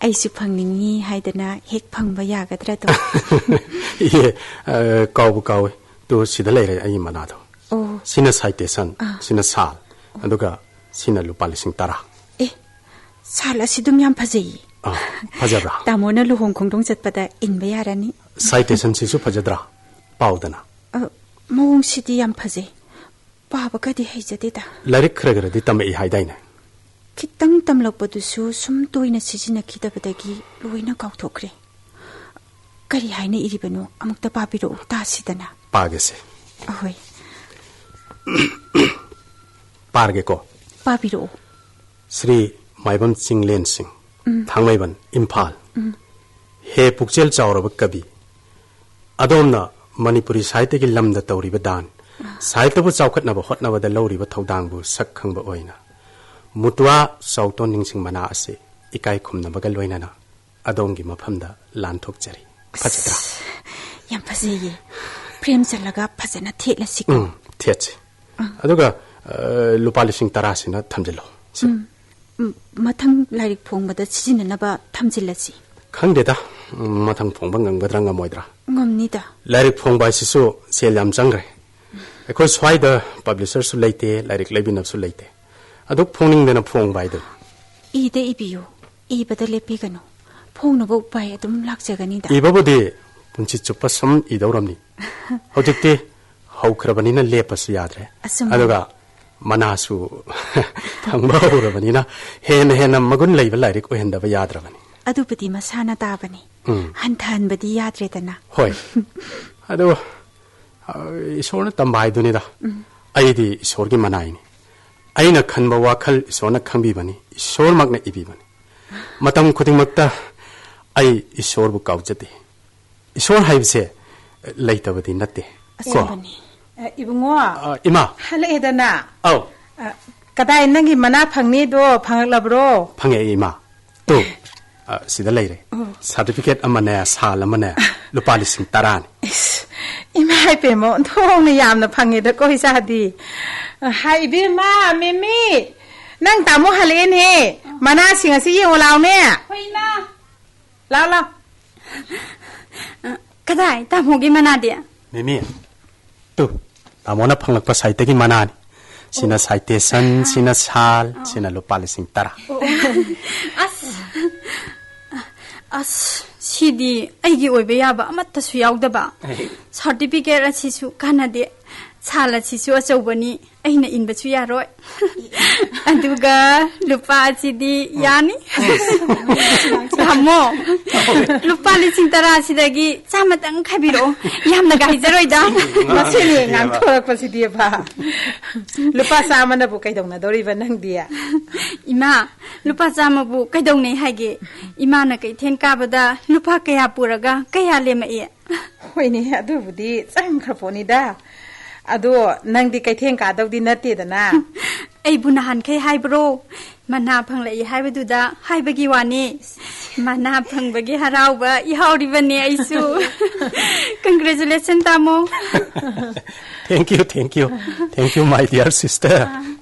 ꯑꯩꯁꯨ ꯐꯪꯅꯤꯡꯉꯤ ꯍꯥꯏꯗꯅ ꯍꯦꯛ ꯐꯪꯕ ꯌꯥꯒꯗ꯭ꯔꯥꯗꯣ꯫ ꯏꯍꯦ, ꯑ, ꯀꯥꯎꯕꯨ ꯀꯥꯎꯋꯦ꯫ ꯇꯨ, ꯁꯤꯗ ꯂꯩꯔꯦ ꯑꯩꯒꯤ ꯃꯅꯥꯗꯣ꯫ ꯑꯣ꯫ ꯁꯤꯅ citation, ꯑꯥ꯫ ꯁꯤꯅ ꯁꯥꯜ, ꯑꯗꯨꯒ ꯁꯤꯅ ꯂꯨꯄꯥ ꯂꯤꯁꯤꯡ ꯇꯔꯥ꯫ ꯑꯦ, ꯁꯥꯜ ꯑꯁꯤ ꯑꯗꯨꯝ ꯌꯥꯝ ꯐꯖꯩꯌꯦ꯫ ꯑꯥ, ꯐꯖꯕ꯭ꯔꯥ? ꯇꯥꯃꯣꯅ ꯂꯨꯍꯣꯡ ꯈꯣꯡꯗꯣꯡ ꯆꯠꯄꯗ ꯏꯟꯕ ꯌꯥꯔꯅꯤ꯫ Citationꯁꯤꯁꯨ ꯐꯖꯗ꯭ꯔꯥ? ꯄꯥꯎꯗꯅ꯫ ꯑ, ꯃꯑꯣꯡꯁꯤꯗꯤ ꯌꯥꯝ ꯐꯖꯩ꯫ ꯄꯥꯕꯒꯗꯤ ꯍꯩꯖꯗꯦꯗ꯫ ꯂꯥꯏꯔꯤꯛ ꯈꯔ ꯈꯔꯗꯤ ꯇꯝꯃꯛꯏ ꯍꯥꯏꯗꯥꯏꯅꯦ? ꯈꯤꯇꯪ ꯇꯝꯂꯛꯄꯗꯨꯁꯨ ꯁꯨꯝ ꯇꯣꯏꯅ ꯁꯤꯖꯤꯟꯅꯈꯤꯗꯕꯗꯒꯤ ꯂꯣꯏꯅ ꯀꯥꯎꯊꯣꯛꯈ꯭ꯔꯦ꯫ ꯀꯔꯤ ꯍꯥꯏꯅ ꯏꯔꯤꯕꯅꯣ ꯑꯃꯨꯛꯇ ꯄꯥꯕꯤꯔꯛꯎ ꯇꯥꯁꯤꯗꯅ꯫ ꯄꯥꯒꯦꯁꯦ꯫ ꯑꯍꯣꯏ꯫ ꯄꯥꯔꯒꯦꯀꯣ꯫ ꯄꯥꯕꯤꯔꯛꯎ꯫ ꯁ꯭ꯔꯤ ꯃꯥꯏꯕꯝ ꯆꯤꯡꯂꯦꯟꯁꯤꯡ, ꯎꯝ꯫ ꯊꯥꯡꯃꯩꯕꯟ, ꯏꯝꯐꯥꯜ꯫ ꯎꯝ꯫ ꯍꯦ ꯄꯨꯛꯆꯦꯜ ꯆꯥꯎꯔꯕ ꯀꯕꯤ, ꯑꯗꯣꯝꯅ ꯃꯅꯤꯄꯨꯔꯤ ꯁꯥꯍꯤꯇ꯭ꯌꯒꯤ ꯂꯝꯗ ꯇꯧꯔꯤꯕ ꯗꯥꯟ, ꯁꯥꯍꯤꯇ꯭ꯌꯕꯨ ꯆꯥꯎꯈꯠꯅꯕ ꯍꯣꯠꯅꯕꯗ ꯂꯧꯔꯤꯕ ꯊꯧꯗꯥꯡꯕꯨ ꯁꯛ ꯈꯪꯕ ꯑꯣꯏꯅ ꯃꯨꯇꯨꯋꯥ ꯆꯥꯎꯇꯣꯟ ꯅꯤꯡꯁꯤꯡ ꯃꯅꯥ ꯑꯁꯤ ꯏꯀꯥꯏ ꯈꯨꯝꯅꯕꯒ ꯂꯣꯏꯅꯅ ꯑꯗꯣꯝꯒꯤ ꯃꯐꯝꯗ ꯂꯥꯟꯊꯣꯛꯆꯔꯤ꯫ ꯐꯖꯗ꯭ꯔꯥ? ꯑꯁ, ꯌꯥꯝ ꯐꯖꯩꯌꯦ꯫ ꯐ꯭ꯔꯦꯝ ꯆꯜꯂꯒ ꯐꯖꯅ ꯊꯦꯠꯂꯁꯤꯀꯣ꯫ ꯎꯝ, ꯊꯦꯠꯁꯤ꯫ ꯑꯗꯨꯒ, ꯑ, ꯂꯨꯄꯥ ꯂꯤꯁꯤꯡ ꯇꯔꯥꯁꯤꯅ ꯊꯝꯖꯤꯜꯂꯣ꯫ ꯁꯤ꯫ ꯎꯝ, ꯎꯝ, ꯃꯊꯪ ꯂꯥꯏꯔꯤꯛ ꯐꯣꯡꯕꯗ ꯁꯤꯖꯤꯟꯅꯅꯕ ꯊꯝꯖꯤꯜꯂꯁꯤ꯫ ꯈꯪꯗꯦꯗ, ꯎꯝ, ꯃꯊꯪ ꯐꯣꯡꯕ ꯉꯝꯒꯗ꯭ꯔꯥ ꯉꯝꯃꯣꯏꯗ꯭ꯔꯥ? ꯉꯝꯅꯤꯗ꯫ ꯂꯥꯏꯔꯤꯛ ꯐꯣꯡꯕ ꯍꯥꯏꯁꯤꯁꯨ ꯁꯦꯜ ꯌꯥꯝ ꯆꯪꯈ꯭ꯔꯦ꯫ ꯑꯩꯈꯣꯏ ꯁ꯭ꯋꯥꯏꯗ ꯄꯕ꯭ꯂꯤꯁꯔꯁꯨ ꯂꯩꯇꯦ, ꯂꯥꯏꯔꯤꯛ ꯂꯩꯕꯤꯅꯕꯁꯨ ꯂꯩꯇꯦ꯫ ꯑꯗꯨꯛ ꯐꯣꯡꯅꯤꯡꯗꯅ ꯐꯣꯡꯕ ꯍꯥꯏꯗꯨꯅꯤ꯫ ꯏꯗ ꯏꯕꯤꯌꯨ꯫ ꯏꯕꯗ ꯂꯦꯞꯄꯤꯒꯅꯨ꯫ ꯐꯣꯡꯅꯕ ꯎꯄꯥꯏ ꯑꯗꯨꯝ ꯂꯥꯛꯆꯒꯅꯤꯗ꯫ ꯏꯕꯕꯨꯗꯤ ꯄꯨꯟꯁꯤ ꯆꯨꯞꯄ ꯁꯨꯝ ꯏꯗꯧꯔꯝꯅꯤ꯫ ꯍꯧꯖꯤꯛꯇꯤ ꯍꯧꯈ꯭ꯔꯕꯅꯤꯅ ꯂꯦꯞꯄꯁꯨ ꯌꯥꯗ꯭ꯔꯦ꯫ ꯑꯆꯨꯝꯕꯅꯤ꯫ ꯑꯗꯨꯒ ꯃꯅꯥꯁꯨ ꯐꯪꯕ ꯍꯧꯔꯕꯅꯤꯅ ꯍꯦꯟꯅ ꯍꯦꯟꯅ ꯃꯒꯨꯟ ꯂꯩꯕ ꯂꯥꯏꯔꯤꯛ ꯑꯣꯏꯍꯟꯗꯕ ꯌꯥꯗ꯭ꯔꯕꯅꯤ꯫ ꯑꯗꯨꯕꯨꯗꯤ ꯃꯁꯥꯅ ꯇꯥꯕꯅꯤ꯫ ꯎꯝ꯫ ꯍꯟꯊꯍꯟꯕꯗꯤ ꯌꯥꯗ꯭ꯔꯦꯗꯅ꯫ ꯍꯣꯏ꯫ ꯑꯗꯣ, ꯑ, ꯏꯁꯣꯔꯅ ꯇꯝꯕ ꯍꯥꯏꯗꯨꯅꯤꯗ꯫ ꯎꯝ꯫ ꯑꯩꯗꯤ ꯏꯁꯣꯔꯒꯤ ꯃꯅꯥꯏꯅꯤ꯫ ꯑꯩꯅ ꯈꯟꯕ ꯋꯥꯈꯜ ꯏꯁꯣꯔꯅ ꯈꯪꯕꯤꯕꯅꯤ, ꯏꯁꯣꯔꯃꯛꯅ ꯏꯕꯤꯕꯅꯤ꯫ ꯃꯇꯝ ꯈꯨꯗꯤꯡꯃꯛꯇ ꯑꯩ ꯏꯁꯣꯔꯕꯨ ꯀꯥꯎꯖꯗꯦ꯫ ꯏꯁꯣꯔ ꯍꯥꯏꯕꯁꯦ ꯂꯩꯇꯕꯗꯤ ꯅꯠꯇꯦ꯫ ꯀꯣ? ꯑꯆꯨꯝꯕꯅꯤ꯫ ꯑ, ꯏꯕꯨꯡꯉꯣ꯫ ꯑ, ꯏꯃꯥ꯫ ꯍꯜꯂꯛꯑꯦꯗꯅ꯫ ꯑꯧ꯫ ꯑ, ꯀꯗꯥꯏ ꯅꯪꯒꯤ ꯃꯅꯥ ꯐꯪꯅꯤꯗꯣ ꯐꯪꯉꯛꯂꯕ꯭ꯔꯣ? ꯐꯪꯉꯛꯑꯦ, ꯏꯃꯥ꯫ ꯇꯨ, ꯑ, ꯁꯤꯗ ꯂꯩꯔꯦ꯫ ꯑꯣ꯫ ꯁꯥꯔꯇꯤꯐꯤꯀꯦꯠ ꯑꯃꯅꯦ, ꯁꯥꯜ ꯑꯃꯅꯦ, ꯂꯨꯄꯥ ꯂꯤꯁꯤꯡ ꯇꯔꯥꯅꯤ꯫ ꯏꯁ, ꯏꯃꯥ ꯏꯄꯦꯝꯃ, ꯑꯣꯟꯊꯣꯛꯅ ꯌꯥꯝꯅ ꯐꯪꯉꯦꯗꯀꯣ, ꯏꯆꯥꯗꯤ꯫ ꯑ, ꯍꯥꯏ, ꯏꯕꯦꯝꯃ, ꯃꯤꯃꯤ, ꯅꯪ ꯇꯥꯃꯣ ꯍꯜꯂꯛꯑꯦꯅꯦ꯫ ꯃꯅꯥꯁꯤꯡ ꯑꯁꯤ ꯌꯦꯡꯉꯨ ꯂꯥꯎꯅꯦ꯫ ꯍꯣꯏ, ꯏꯃꯥ꯫ ꯂꯥꯎ, ꯂꯥꯎ꯫ ꯑ, ꯀꯗꯥꯏ? ꯇꯥꯃꯣꯒꯤ ꯃꯅꯥꯗꯤ? ꯃꯤꯃꯤ, ꯇꯨ, ꯇꯥꯃꯣꯅ ꯐꯪꯂꯛꯄ ꯁꯥꯏꯠꯇꯒꯤ ꯃꯅꯥꯅꯤ꯫ ꯁꯤꯅ ꯑꯣ꯫ ꯁꯥꯏꯇꯦꯁꯟ, ꯁꯤꯅ ꯁꯥꯜ, ꯑꯣ꯫ ꯁꯤꯅ ꯂꯨꯄꯥ ꯂꯤꯁꯤꯡ ꯇꯔꯥ꯫ ꯑꯣ, ꯑꯣ꯫ ꯑꯁ, ꯑꯁ, ꯁꯤꯗꯤ ꯑꯩꯒꯤ ꯑꯣꯏꯕ ꯌꯥꯕ ꯑꯃꯠꯇꯁꯨ ꯌꯥꯎꯗꯕ꯫ ꯑꯩ꯫ ꯁꯥꯔꯇꯤꯐꯤꯀꯦꯠ ꯑꯁꯤꯁꯨ ꯀꯥꯟꯅꯗꯦ꯫ ꯁꯥꯜ ꯑꯁꯤꯁꯨ ꯑꯆꯧꯕꯅꯤ꯫ ꯑꯩꯅ ꯏꯟꯕꯁꯨ ꯌꯥꯔꯣꯏ꯫ ꯑꯗꯨꯒ ꯂꯨꯄꯥ ꯑꯁꯤꯗꯤ ꯌꯥꯅꯤ꯫ ꯑꯁ꯫ ꯇꯥꯃꯣ, ꯂꯨꯄꯥ ꯂꯤꯁꯤꯡ ꯇꯔꯥꯁꯤꯗꯒꯤ ꯆꯥꯝꯃꯇꯪ ꯈꯥꯏꯕꯤꯔꯛꯑꯣ꯫ ꯌꯥꯝꯅꯒ ꯍꯥꯏꯖꯔꯣꯏꯗ꯫ ꯃꯁꯤꯅꯤ ꯉꯥꯡꯊꯣꯔꯛꯄꯁꯤꯗꯤꯕ꯫ ꯂꯨꯄꯥ ꯆꯥꯝꯃꯅꯕꯨ ꯀꯩꯗꯧꯅꯗꯧꯔꯤꯕ ꯅꯪꯗꯤ? ꯏꯃꯥ, ꯂꯨꯄꯥ ꯆꯥꯝꯃꯕꯨ ꯀꯩꯗꯧꯅꯩ ꯍꯥꯏꯒꯦ? ꯏꯃꯥꯅ ꯀꯩꯊꯦꯜ ꯀꯥꯕꯗ ꯂꯨꯄꯥ ꯀꯌꯥ ꯄꯨꯔꯒ ꯀꯌꯥ ꯂꯦꯝꯃꯛꯏ? ꯍꯣꯏꯅꯦ, ꯑꯗꯨꯕꯨꯗꯤ ꯆꯪꯈ꯭ꯔ ꯄꯣꯠꯅꯤꯗ꯫ ꯑꯗꯣ ꯅꯪꯗꯤ ꯀꯩꯊꯦꯜ ꯀꯥꯗꯧꯗꯤ ꯅꯠꯇꯦꯗꯅ꯫ ꯑꯩꯕꯨ ꯅꯍꯥꯟꯈꯩ ꯍꯥꯏꯕ꯭ꯔꯣ? ꯃꯅꯥ ꯐꯪꯂꯛꯏ ꯍꯥꯏꯕꯗꯨꯗ ꯍꯥꯏꯕꯒꯤ ꯋꯥꯅꯤ꯫ ꯃꯅꯥ ꯐꯪꯕꯒꯤ ꯍꯔꯥꯎꯕ ꯏꯍꯥꯎꯔꯤꯕꯅꯦ ꯑꯩꯁꯨ꯫ Congratulation, ꯇꯥꯃꯣ꯫ Thank you, thank you. Thank you, my dear sister.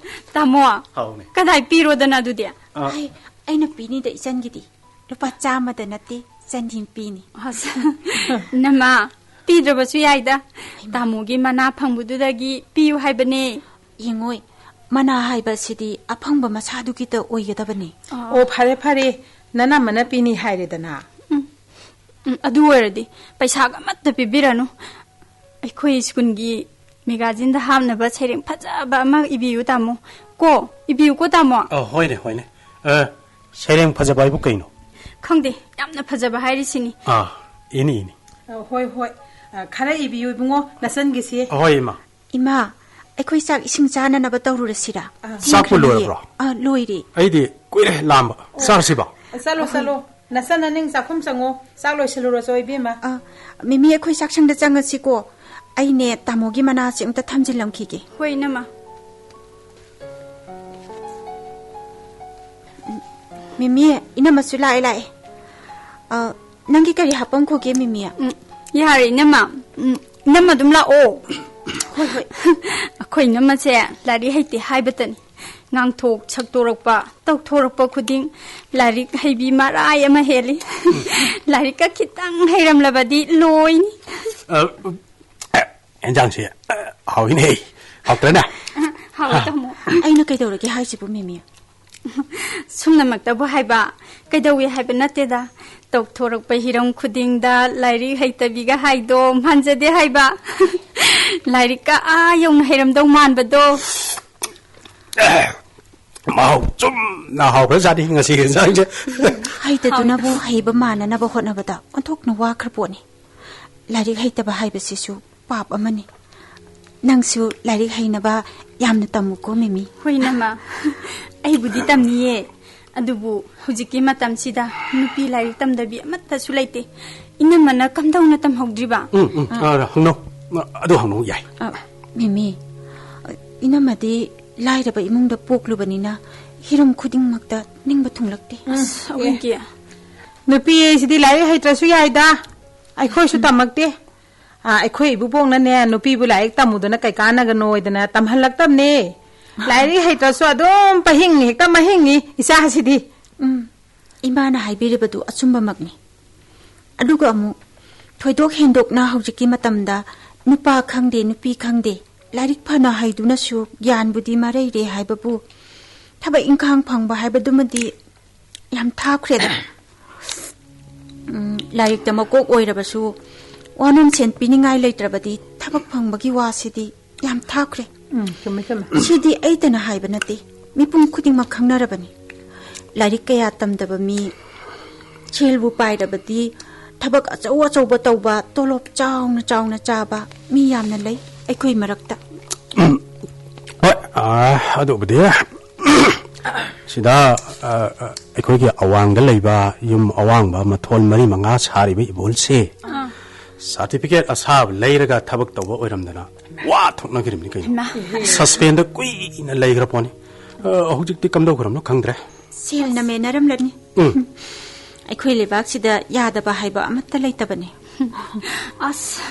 ꯇꯥꯃꯣ, ꯍꯥꯎꯅꯦ꯫ ꯀꯗꯥꯏ ꯄꯤꯔꯣꯗꯅ ꯑꯗꯨꯗꯤ? ꯑ꯫ ꯑꯩ, ꯑꯩꯅ ꯄꯤꯅꯤꯗ ꯏꯆꯟꯒꯤꯗꯤ꯫ ꯂꯨꯄꯥ ꯆꯥꯝꯃꯗ ꯅꯠꯇꯦ, ꯆꯅꯤ ꯄꯤꯅꯤ꯫ ꯑꯁ, ꯅꯃꯥ, ꯄꯤꯗ꯭ꯔꯕꯁꯨ ꯌꯥꯏꯗ꯫ ꯇꯥꯃꯣꯒꯤ ꯃꯅꯥ ꯐꯪꯕꯗꯨꯗꯒꯤ ꯄꯤꯌꯨ ꯍꯥꯏꯕꯅꯦ꯫ ꯌꯦꯡꯉꯣꯏ, ꯃꯅꯥ ꯍꯥꯏꯕꯁꯤꯗꯤ ꯑꯐꯪꯕ ꯃꯁꯥꯗꯨꯒꯤꯇ ꯑꯣꯏꯒꯗꯕꯅꯤ꯫ ꯑꯣ, ꯐꯔꯦ, ꯐꯔꯦ, ꯅꯅꯝꯃꯅ ꯄꯤꯅꯤ ꯍꯥꯏꯔꯦꯗꯅ꯫ ꯎꯝ, ꯎꯝ, ꯑꯗꯨ ꯑꯣꯏꯔꯗꯤ ꯄꯩꯁꯥꯒ ꯑꯃꯠꯇ ꯄꯤꯕꯤꯔꯅꯨ꯫ ꯑꯩꯈꯣꯏ ꯁ꯭ꯀꯨꯜꯒꯤ ꯃꯦꯒꯥꯖꯤꯟꯗ ꯍꯥꯞꯅꯕ ꯁꯩꯔꯦꯡ ꯐꯖꯕ ꯑꯃ ꯏꯕꯤꯌꯨ, ꯇꯥꯃꯣ꯫ ꯀꯣ, ꯏꯕꯤꯌꯨꯀꯣ, ꯇꯥꯃꯣ꯫ ꯑ, ꯍꯣꯏꯅꯦ, ꯍꯣꯏꯅꯦ꯫ ꯑ, ꯁꯩꯔꯦꯡ ꯐꯖꯕ ꯍꯥꯏꯕꯨ ꯀꯩꯅꯣ? ꯈꯪꯗꯦ, ꯌꯥꯝꯅ ꯐꯖꯕ ꯍꯥꯏꯔꯤꯁꯤꯅꯤ꯫ ꯑꯥ, ꯏꯅꯤ, ꯏꯅꯤ꯫ ꯑ, ꯍꯣꯏ, ꯍꯣꯏ꯫ ꯑ, ꯈꯔ ꯏꯕꯤꯌꯨ, ꯏꯕꯨꯡꯉꯣ, ꯅꯆꯟꯒꯤꯁꯤ꯫ ꯑꯍꯣꯏ, ꯏꯃꯥ꯫ ꯏꯃꯥ, ꯑꯩꯈꯣꯏ ꯆꯥꯛ ꯏꯁꯤꯡ ꯆꯥꯅꯅꯕ ꯇꯧꯔꯨꯔꯁꯤꯔ? ꯑ, ꯆꯥꯛꯄꯨ ꯊꯦꯡꯈ꯭ꯔꯅꯤꯌꯦ꯫ ꯂꯣꯏꯔꯕ꯭ꯔꯣ? ꯑ, ꯂꯣꯏꯔꯦ꯫ ꯑꯩꯗꯤ ꯀꯨꯏꯔꯦ ꯂꯥꯝꯕ꯫ ꯑꯣ꯫ ꯆꯥꯔꯁꯤꯕ? ꯆꯠꯂꯣ, ꯑꯍꯣꯏ꯫ ꯆꯠꯂꯣ꯫ ꯅꯆꯟ ꯅꯅꯤꯡ ꯆꯥꯛꯈꯨꯝ ꯆꯪꯉꯣ꯫ ꯆꯥꯛ ꯂꯣꯏꯁꯤꯜꯂꯨꯔꯣ, ꯏꯕꯦꯝꯃ꯫ ꯑ, ꯃꯤꯃꯤ, ꯑꯩꯈꯣꯏ ꯆꯥꯛꯁꯪꯗ ꯆꯪꯉꯁꯤꯀꯣ꯫ ꯑꯩꯅꯦ ꯇꯥꯃꯣꯒꯤ ꯃꯅꯥꯁꯦ ꯑꯝꯇ ꯊꯝꯖꯤꯜꯂꯝꯈꯤꯒꯦ꯫ ꯍꯣꯏ, ꯏꯅꯝꯃ꯫ ꯃꯤꯃꯤ, ꯏꯅꯝꯃꯁꯨ ꯂꯥꯛꯑꯦ, ꯂꯥꯛꯑꯦ꯫ ꯑ, ꯅꯪꯒꯤ ꯀꯔꯤ ꯍꯥꯞꯄꯝꯈꯣꯒꯦ, ꯃꯤꯃꯤ? ꯎꯝ, ꯌꯥꯔꯦ, ꯏꯅꯝꯃ꯫ ꯎꯝ, ꯏꯅꯝꯃ ꯑꯗꯨꯝ ꯂꯥꯛꯑꯣ꯫ ꯍꯣꯏ, ꯍꯣꯏ꯫ ꯑꯩꯈꯣꯏ ꯏꯅꯝꯃꯁꯦ ꯂꯥꯏꯔꯤꯛ ꯍꯩꯇꯦ ꯍꯥꯏꯕꯇꯅꯤ꯫ ꯉꯥꯡꯊꯣꯛ ꯁꯛꯇꯣꯔꯛꯄ, ꯇꯧꯊꯣꯔꯛꯄ ꯈꯨꯗꯤꯡ ꯂꯥꯏꯔꯤꯛ ꯍꯩꯕꯤ ꯃꯔꯥꯏ ꯑꯃ ꯍꯦꯜꯂꯤ꯫ ꯂꯥꯏꯔꯤꯛꯀ ꯈꯤꯇꯪ ꯍꯩꯔꯝꯂꯕꯗꯤ ꯂꯣꯏꯅꯤ꯫ ꯑ, ꯑꯦꯟꯖꯥꯡꯁꯦ, ꯑ, ꯍꯥꯎꯏꯅꯦ꯫ ꯍꯥꯎꯇ꯭ꯔꯅꯦ? ꯍꯥꯎꯏ, ꯇꯥꯃꯣ꯫ ꯑꯩꯅ ꯀꯩꯗꯧꯔꯒꯦ ꯍꯥꯏꯁꯤꯕꯨ, ꯃꯤꯃꯤ? ꯁꯨꯝꯅꯃꯛꯇꯕꯨ ꯍꯥꯏꯕ, ꯀꯩꯗꯧꯏ ꯍꯥꯏꯕ ꯅꯠꯇꯦꯗ꯫ ꯇꯧꯊꯣꯔꯛꯄ ꯍꯤꯔꯝ ꯈꯨꯗꯤꯡꯗ ꯂꯥꯏꯔꯤꯛ ꯍꯩꯇꯕꯤꯒ ꯍꯥꯏꯗꯣ ꯃꯥꯟꯖꯗꯦ ꯍꯥꯏꯕ꯫ ꯂꯥꯏꯔꯤꯛꯀ ꯑꯥ ꯌꯧꯅ ꯍꯩꯔꯝꯗꯧ ꯃꯥꯟꯕꯗꯣ꯫ ꯃꯍꯥꯎ ꯆꯨꯝꯅ ꯍꯥꯎꯈ꯭ꯔꯖꯥꯠꯅꯤ ꯉꯁꯤꯒꯤ ꯌꯦꯟꯁꯥꯡꯁꯦ꯫ ꯍꯩꯇꯗꯨꯅꯕꯨ ꯍꯩꯕ ꯃꯥꯟꯅꯅꯕ ꯍꯣꯠꯅꯕꯗ ꯑꯣꯟꯊꯣꯛꯅ ꯋꯥꯈ꯭ꯔ ꯄꯣꯠꯅꯤ꯫ ꯂꯥꯏꯔꯤꯛ ꯍꯩꯇꯕ ꯍꯥꯏꯕꯁꯤꯁꯨ ꯄꯥꯞ ꯑꯃꯅꯤ꯫ ꯅꯪꯁꯨ ꯂꯥꯏꯔꯤꯛ ꯍꯩꯅꯕ ꯌꯥꯝꯅ ꯇꯝꯃꯨꯀꯣ, ꯃꯤꯃꯤ꯫ ꯍꯣꯏ, ꯏꯅꯝꯃ꯫ ꯑꯩꯕꯨꯗꯤ ꯇꯝꯅꯤꯌꯦ꯫ ꯑꯗꯨꯕꯨ ꯍꯧꯖꯤꯛꯀꯤ ꯃꯇꯝꯁꯤꯗ ꯅꯨꯄꯤ ꯂꯥꯏꯔꯤꯛ ꯇꯝꯗꯕꯤ ꯑꯃꯠꯇꯁꯨ ꯂꯩꯇꯦ꯫ ꯏꯅꯝꯃꯅ ꯀꯝꯗꯧꯅ ꯇꯝꯍꯧꯗ꯭ꯔꯤꯕ? ꯎꯝ, ꯎꯝ꯫ ꯑ, ꯍꯪꯅꯧ꯫ ꯑꯗꯨ ꯍꯪꯅꯧ ꯌꯥꯏ꯫ ꯑ, ꯃꯤꯃꯤ, ꯏꯅꯝꯃꯗꯤ ꯂꯥꯏꯔꯕ ꯏꯃꯨꯡꯗ ꯄꯣꯛꯂꯨꯕꯅꯤꯅ ꯍꯤꯔꯝ ꯈꯨꯗꯤꯡꯃꯛꯇ ꯅꯤꯡꯕ ꯊꯨꯡꯂꯛꯇꯦ꯫ ꯑꯁ, ꯑꯦ꯫ ꯑꯋꯤꯟꯀꯤ꯫ ꯅꯨꯄꯤ ꯍꯥꯏꯁꯤꯗꯤ ꯂꯥꯏꯔꯤꯛ ꯍꯩꯇ꯭ꯔꯁꯨ ꯌꯥꯏꯗ꯫ ꯑꯩꯈꯣꯏꯁꯨ ꯇꯝꯃꯛꯇꯦ꯫ ꯑ, ꯑꯩꯈꯣꯏ ꯏꯕꯨꯕꯣꯛꯅꯅꯦ, ꯅꯨꯄꯤꯕꯨ ꯂꯥꯏꯔꯤꯛ ꯇꯝꯃꯨꯗꯅ ꯀꯩ ꯀꯥꯟꯅꯒꯅꯣꯏꯗꯅ ꯇꯝꯍꯜꯂꯛꯇꯕꯅꯦ꯫ ꯂꯥꯏꯔꯤꯛ ꯍꯩꯇ꯭ꯔꯁꯨ ꯑꯗꯨꯝ ꯄꯍꯤꯡꯅꯤ, ꯍꯦꯛꯇ ꯃꯍꯤꯡꯅꯤ ꯏꯆꯥꯁꯤꯗꯤ꯫ ꯎꯝ, ꯏꯃꯥꯅ ꯍꯥꯏꯕꯤꯔꯤꯕꯗꯨ ꯑꯆꯨꯝꯕꯃꯛꯅꯤ꯫ ꯑꯗꯨꯒ ꯑꯃꯨꯛ ꯊꯣꯏꯗꯣꯛ ꯍꯦꯟꯗꯣꯛꯅ ꯍꯧꯖꯤꯛꯀꯤ ꯃꯇꯝꯗ ꯅꯨꯄꯥ ꯈꯪꯗꯦ, ꯅꯨꯄꯤ ꯈꯪꯗꯦ, ꯂꯥꯏꯔꯤꯛ ꯐꯅ ꯍꯩꯗꯨꯅꯁꯨ ꯒ꯭ꯌꯥꯟꯕꯨꯗꯤ ꯃꯔꯩꯔꯦ ꯍꯥꯏꯕꯕꯨ ꯊꯕꯛ ꯏꯪꯈꯥꯡ ꯐꯪꯕ ꯍꯥꯏꯕꯗꯨꯃꯗꯤ ꯌꯥꯝ ꯊꯥꯈ꯭ꯔꯦꯗ꯫ ꯎꯝ, ꯂꯥꯏꯔꯤꯛꯇ ꯃꯀꯣꯛ ꯑꯣꯏꯔꯕꯁꯨ ꯋꯥꯅꯣꯝ ꯁꯦꯟ ꯄꯤꯅꯤꯡꯉꯥꯏ ꯂꯩꯇ꯭ꯔꯕꯗꯤ ꯊꯕꯛ ꯐꯪꯕꯒꯤ ꯋꯥꯁꯤꯗꯤ ꯌꯥꯝ ꯊꯥꯈ꯭ꯔꯦ꯫ ꯎꯝ, ꯆꯨꯝꯃꯦ, ꯆꯨꯝꯃꯦ꯫ ꯁꯤꯗꯤ ꯑꯩꯇꯅ ꯍꯥꯏꯕ ꯅꯠꯇꯦ, ꯃꯤꯄꯨꯝ ꯈꯨꯗꯤꯡꯃꯛ ꯈꯪꯅꯔꯕꯅꯤ꯫ ꯂꯥꯏꯔꯤꯛ ꯀꯌꯥ ꯇꯝꯗꯕ ꯃꯤ, ꯁꯦꯜꯕꯨ ꯄꯥꯏꯔꯕꯗꯤ ꯊꯕꯛ ꯑꯆꯧ ꯑꯆꯧꯕ ꯇꯧꯕ, ꯇꯣꯂꯣꯞ ꯆꯥꯎꯅ ꯆꯥꯎꯅ ꯆꯥꯕ ꯃꯤ ꯌꯥꯝꯅ ꯂꯩ ꯑꯩꯈꯣꯏ ꯃꯔꯛꯇ꯫ ꯍꯣꯏ, ꯑ, ꯑꯗꯨꯕꯨꯗꯤ꯫ ꯁꯤꯗ, ꯑ, ꯑ, ꯑꯩꯈꯣꯏꯒꯤ ꯑꯋꯥꯡꯗ ꯂꯩꯕ ꯌꯨꯝ ꯑꯋꯥꯡꯕ ꯃꯊꯣꯟ ꯃꯔꯤ ꯃꯉꯥ ꯁꯥꯔꯤꯕ ꯏꯕꯣꯜꯁꯦ, ꯑꯥ꯫ ꯁꯥꯔꯇꯤꯐꯤꯀꯦꯠ ꯑꯁꯥꯕ ꯂꯩꯔꯒ ꯊꯕꯛ ꯇꯧꯕ ꯑꯣꯏꯔꯝꯗꯅ ꯋꯥ ꯊꯣꯛꯅꯈꯤꯔꯤꯕꯅꯤ ꯀꯩꯅꯣ꯫ ꯍꯩꯃꯥ꯫ ꯁꯁꯄꯦꯟꯗ ꯀꯨꯏꯅ ꯂꯩꯈ꯭ꯔ ꯄꯣꯠꯅꯤ꯫ ꯑ, ꯍꯧꯖꯤꯛꯇꯤ ꯀꯝꯗꯧꯈ꯭ꯔꯕꯅꯣ ꯈꯪꯗ꯭ꯔꯦ꯫ ꯁꯦꯜꯅ ꯃꯦꯟꯅꯔꯝꯂꯅꯤ꯫ ꯎꯝ꯫ ꯑꯩꯈꯣꯏ ꯂꯩꯕꯥꯛꯁꯤꯗ ꯌꯥꯗꯕ ꯍꯥꯏꯕ ꯑꯃꯠꯇ ꯂꯩꯇꯕꯅꯤ꯫ ꯑꯁ,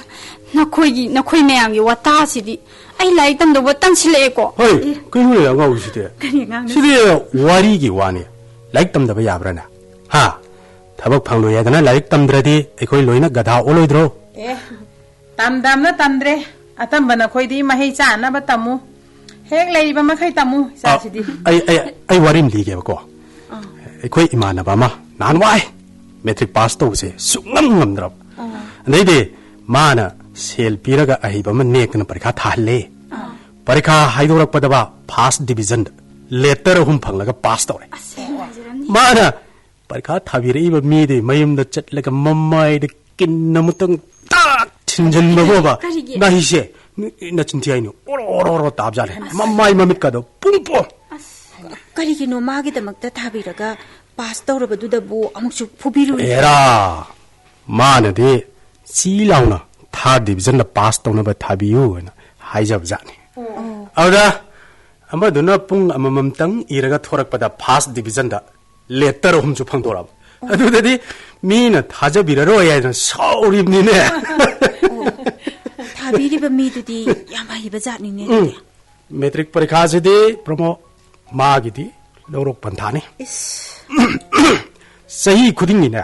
ꯅꯈꯣꯏꯒꯤ, ꯅꯈꯣꯏ ꯃꯌꯥꯝꯒꯤ ꯋꯥꯇꯥꯁꯤꯗꯤ꯫ ꯑꯩ ꯂꯥꯏꯔꯤꯛ ꯇꯝꯗꯧꯕ ꯇꯟꯁꯤꯜꯂꯛꯑꯦꯀꯣ꯫ ꯍꯣꯏ, ꯀꯩꯅꯣꯅꯦ ꯑꯉꯥꯡꯁꯤꯗꯤ? ꯀꯔꯤ ꯑꯉꯥꯡꯅꯣ? ꯁꯤꯗꯤ ꯋꯥꯔꯤꯒꯤ ꯋꯥꯅꯤ꯫ ꯂꯥꯏꯔꯤꯛ ꯇꯝꯗꯕ ꯌꯥꯕ꯭ꯔꯥꯅꯦ? ꯍꯥ? ꯊꯕꯛ ꯐꯪꯂꯣꯏ ꯍꯥꯏꯗꯅ ꯂꯥꯏꯔꯤꯛ ꯇꯝꯗ꯭ꯔꯗꯤ ꯑꯩꯈꯣꯏ ꯂꯣꯏꯅ ꯒꯙꯥ ꯑꯣꯜꯂꯣꯏꯗ꯭ꯔꯣ? ꯑꯦ, ꯇꯝꯗꯕꯅ ꯇꯝꯗ꯭ꯔꯦ꯫ ꯑꯇꯝꯕ ꯅꯈꯣꯏꯗꯤ ꯃꯍꯩ ꯆꯥꯅꯕ ꯇꯝꯃꯨ꯫ ꯍꯦꯛ ꯂꯩꯔꯤꯕ ꯃꯈꯩ ꯇꯝꯃꯨ, ꯑ, ꯏꯆꯥꯁꯤꯗꯤ꯫ ꯑꯩ, ꯑꯩ, ꯑꯩ ꯋꯥꯔꯤ ꯑꯃ ꯂꯤꯒꯦꯕꯀꯣ꯫ ꯑꯥ꯫ ꯑꯩꯈꯣꯏ ꯏꯃꯥꯟꯅꯕ ꯑꯃ ꯅꯍꯥꯟꯋꯥꯏ ꯃꯦꯇ꯭ꯔꯤꯛ ꯄꯥꯁ ꯇꯧꯕꯁꯦ ꯁꯨꯡꯉꯝ ꯉꯝꯗ꯭ꯔꯕ꯫ ꯑꯥ꯫ ꯑꯗꯩꯗꯤ ꯃꯥꯅ ꯁꯦꯜ ꯄꯤꯔꯒ ꯑꯍꯩꯕ ꯑꯃ ꯅꯦꯛꯇꯅ ꯄꯔꯤꯈꯥ ꯊꯥꯍꯜꯂꯦ꯫ ꯑꯥ꯫ ꯄꯔꯤꯈꯥ ꯍꯥꯏꯗꯣꯔꯛꯄꯗꯕ ꯐꯥꯔꯁ ꯗꯤꯕꯤꯖꯟꯗ꯫ ꯂꯦꯇꯔ ꯑꯍꯨꯝ ꯐꯪꯂꯒ ꯄꯥꯁ ꯇꯧꯔꯦ꯫ ꯑꯁ, ꯌꯥꯝ ꯅꯨꯡꯉꯥꯏꯖꯔꯝꯅꯤ꯫ ꯃꯥꯅ ꯄꯔꯤꯈꯥ ꯊꯥꯕꯤꯔꯛꯏꯕ ꯃꯤꯗꯨꯒꯤ ꯃꯌꯨꯝꯗ ꯆꯠꯂꯒ ꯃꯃꯥꯏꯗ ꯀꯤꯟ ꯑꯃꯇꯪ ꯇꯥꯛ ꯊꯤꯟꯖꯤꯟꯕꯕꯣꯕ꯫ ꯀꯔꯤꯒꯤ? ꯅꯥꯍꯤꯁꯦ, ꯅ-, ꯅꯆꯤꯟ ꯊꯤ ꯍꯥꯏꯅꯤ꯫ ꯑꯣꯔꯣ, ꯑꯣꯔꯣ, ꯑꯣꯔꯣ ꯇꯥꯕꯖꯥꯠꯅꯤ꯫ ꯑꯁ꯫ ꯃꯃꯥꯏ ꯃꯃꯤꯠꯀꯗꯣ ꯄꯨꯡ ꯄꯣꯡ꯫ ꯑꯁ, ꯀꯔꯤꯒꯤꯅꯣ ꯃꯥꯒꯤꯗꯃꯛꯇ ꯊꯥꯕꯤꯔꯒ ꯄꯥꯁ ꯇꯧꯔꯕꯗꯨꯗꯕꯨ ꯑꯃꯨꯛꯁꯨ ꯐꯨꯕꯤꯔꯨꯔꯤ? ꯍꯦꯔꯥ, ꯃꯥꯅꯗꯤ ꯆꯤ ꯂꯥꯎꯅ ꯊꯥꯔꯠ ꯗꯤꯕꯤꯖꯟꯗ ꯄꯥꯁ ꯇꯧꯅꯕ ꯊꯥꯕꯤꯌꯨ ꯍꯥꯏꯅ ꯍꯥꯏꯖꯕꯖꯥꯠꯅꯤ꯫ ꯑꯣ꯫ ꯑꯗꯨꯗ ꯑꯃꯗꯨꯅ ꯄꯨꯡ ꯑꯃꯃꯝꯇꯪ ꯏꯔꯒ ꯊꯣꯔꯛꯄꯗ ꯐꯥꯔꯁ ꯗꯤꯕꯤꯖꯟꯗ ꯂꯦꯇꯔ ꯑꯍꯨꯝꯁꯨ ꯐꯪꯗꯣꯔꯛꯑꯕ꯫ ꯑꯣ꯫ ꯑꯗꯨꯗꯗꯤ ꯃꯤꯅ ꯊꯥꯖꯕꯤꯔꯔꯣꯏ ꯍꯥꯏꯅ ꯁꯥꯎꯔꯤꯕꯅꯤꯅꯦ꯫ ꯑꯣ, ꯊꯥꯕꯤꯔꯤꯕ ꯃꯤꯗꯨꯗꯤ ꯌꯥꯝ ꯍꯩꯕ ꯖꯥꯠꯅꯤꯅꯦ, ꯎꯝ꯫ ꯑꯗꯨꯗꯤ꯫ ꯃꯦꯇ꯭ꯔꯤꯛ ꯄꯔꯤꯈꯥꯁꯤꯗꯤ, ꯄ꯭ꯔꯃꯣ, ꯃꯥꯒꯤꯗꯤ ꯂꯧꯔꯣꯛ ꯄꯟꯊꯥꯅꯤ꯫ ꯏꯁ꯫ ꯆꯍꯤ ꯈꯨꯗꯤꯡꯒꯤꯅꯦ,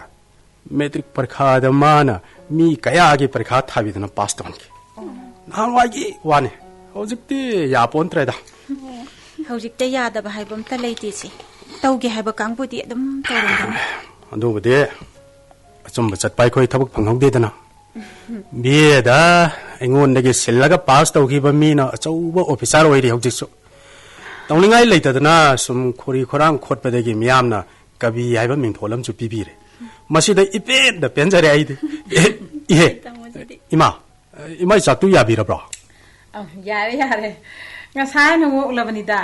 ꯃꯦꯇ꯭ꯔꯤꯛ ꯄꯔꯤꯈꯥꯗ ꯃꯥꯅ ꯃꯤ ꯀꯌꯥꯒꯤ ꯄꯔꯤꯈꯥ ꯊꯥꯕꯤꯗꯅ ꯄꯥꯁ ꯇꯧꯍꯟꯈꯤ꯫ ꯅꯍꯥꯟꯋꯥꯏꯒꯤ ꯋꯥꯅꯤ, ꯍꯧꯖꯤꯛꯇꯤ ꯌꯥꯄꯣꯟꯇ꯭ꯔꯦꯗ꯫ ꯍꯧꯖꯤꯛꯇ ꯌꯥꯗꯕ ꯍꯥꯏꯕ ꯑꯝꯇ ꯂꯩꯇꯦ ꯁꯤ꯫ ꯇꯧꯒꯦ ꯍꯥꯏꯕ ꯀꯥꯡꯕꯨꯗꯤ ꯑꯗꯨꯝ ꯇꯧꯔꯝꯒꯅꯤ꯫ ꯑꯗꯨꯕꯨꯗꯤ ꯑꯆꯨꯝꯕ ꯆꯠꯄ ꯑꯩꯈꯣꯏ ꯊꯕꯛ ꯐꯪꯍꯧꯗꯦꯗꯅ꯫ ꯕꯤ ꯑꯦꯗ ꯑꯩꯉꯣꯟꯗꯒꯤ ꯁꯤꯜꯂꯒ ꯄꯥꯁ ꯇꯧꯈꯤꯕ ꯃꯤꯅ ꯑꯆꯧꯕ ꯑꯣꯐꯤꯁꯥꯔ ꯑꯣꯏꯔꯤ ꯍꯧꯖꯤꯛꯁꯨ꯫ ꯇꯧꯅꯤꯡꯉꯥꯏ ꯂꯩꯇꯗꯅ ꯁꯨꯝ ꯈꯣꯔꯤ ꯈꯣꯔꯥꯡ ꯈꯣꯠꯄꯗꯒꯤ ꯃꯤꯌꯥꯝꯅ ꯀꯕꯤ ꯍꯥꯏꯕ ꯃꯤꯡꯊꯣꯜ ꯑꯃꯁꯨ ꯄꯤꯕꯤꯔꯦ꯫ ꯃꯁꯤꯗ ꯏꯄꯦꯟꯗ ꯄꯦꯟꯖꯔꯦ ꯑꯩꯗꯤ꯫ ꯑꯦ, ꯏꯍꯦ, ꯇꯥꯃꯣꯁꯤꯗꯤ꯫ ꯏꯃꯥ, ꯏꯃꯥꯏ ꯆꯥꯛꯇꯨ ꯌꯥꯕꯤꯔꯕ꯭ꯔꯣ? ꯑ, ꯌꯥꯔꯦ, ꯌꯥꯔꯦ꯫ ꯉꯁꯥꯏꯅ ꯑꯣꯛꯂꯕꯅꯤꯗ꯫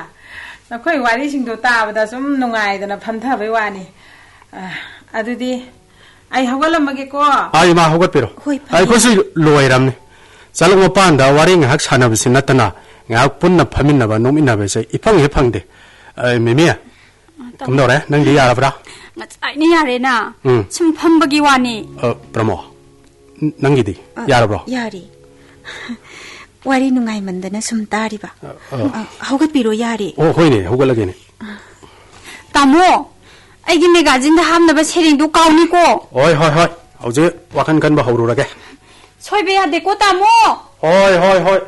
ꯅꯈꯣꯏ ꯋꯥꯔꯤꯁꯤꯡꯗꯣ ꯇꯥꯕꯗ ꯁꯨꯝ ꯅꯨꯡꯉꯥꯏꯗꯅ ꯐꯝꯊꯕꯩ ꯋꯥꯅꯤ꯫ ꯑ, ꯑꯗꯨꯗꯤ ꯑꯩ ꯍꯧꯒꯠꯂꯝꯃꯒꯦꯀꯣ꯫ ꯑꯥ, ꯏꯃꯥ, ꯍꯧꯒꯠꯄꯤꯔꯣ꯫ ꯍꯣꯏ, ꯐꯔꯦ꯫ ꯑꯩꯈꯣꯏꯁꯨ ꯂꯣꯏꯔꯝꯅꯤ꯫ ꯆꯥꯂꯨꯛ ꯃꯄꯥꯟꯗ ꯋꯥꯔꯤ ꯉꯥꯏꯍꯥꯛ ꯁꯥꯟꯅꯕꯁꯤ ꯅꯠꯇꯅ ꯉꯥꯏꯍꯥꯛ ꯄꯨꯟꯅ ꯐꯝꯃꯤꯟꯅꯕ, ꯅꯣꯛꯃꯤꯟꯅꯕꯁꯦ ꯏꯐꯪ ꯍꯦꯛ ꯐꯪꯗꯦ꯫ ꯑ, ꯃꯦꯃꯤ, ꯇꯥꯃꯣ꯫ ꯀꯝꯗꯧꯔꯦ? ꯅꯪꯗꯤ ꯌꯥꯔꯕ꯭ꯔꯥ? ꯉꯁꯥꯏꯅ ꯌꯥꯔꯦꯅ꯫ ꯎꯝ꯫ ꯁꯨꯝ ꯐꯝꯕꯒꯤ ꯋꯥꯅꯤ꯫ ꯑ, ꯄ꯭ꯔꯃꯣ, ꯅ-, ꯅꯪꯒꯤꯗꯤ ꯑ, ꯌꯥꯔꯕ꯭ꯔꯣ? ꯌꯥꯔꯦ꯫ ꯋꯥꯔꯤ ꯅꯨꯡꯉꯥꯏꯃꯟꯗꯅ ꯁꯨꯝ ꯇꯥꯔꯤꯕ꯫ ꯑ, ꯑ꯫ ꯑ, ꯍꯧꯒꯠꯄꯤꯔꯣ, ꯌꯥꯔꯦ꯫ ꯑꯣ, ꯍꯣꯏꯅꯦ, ꯍꯧꯒꯠꯂꯒꯦꯅꯦ꯫ ꯇꯥꯃꯣ, ꯑꯩꯒꯤ ꯃꯦꯒꯥꯖꯤꯟꯗ ꯍꯥꯞꯅꯕ ꯁꯩꯔꯦꯡꯗꯨ ꯀꯥꯎꯅꯤꯀꯣ꯫ ꯍꯣꯏ, ꯍꯣꯏ, ꯍꯣꯏ꯫ ꯍꯧꯖꯤꯛ ꯋꯥꯈꯜ ꯈꯟꯕ ꯍꯧꯔꯨꯔꯒꯦ꯫ ꯁꯣꯏꯕ ꯌꯥꯗꯦꯀꯣ, ꯇꯥꯃꯣ꯫ ꯍꯣꯏ, ꯍꯣꯏ, ꯍꯣꯏ꯫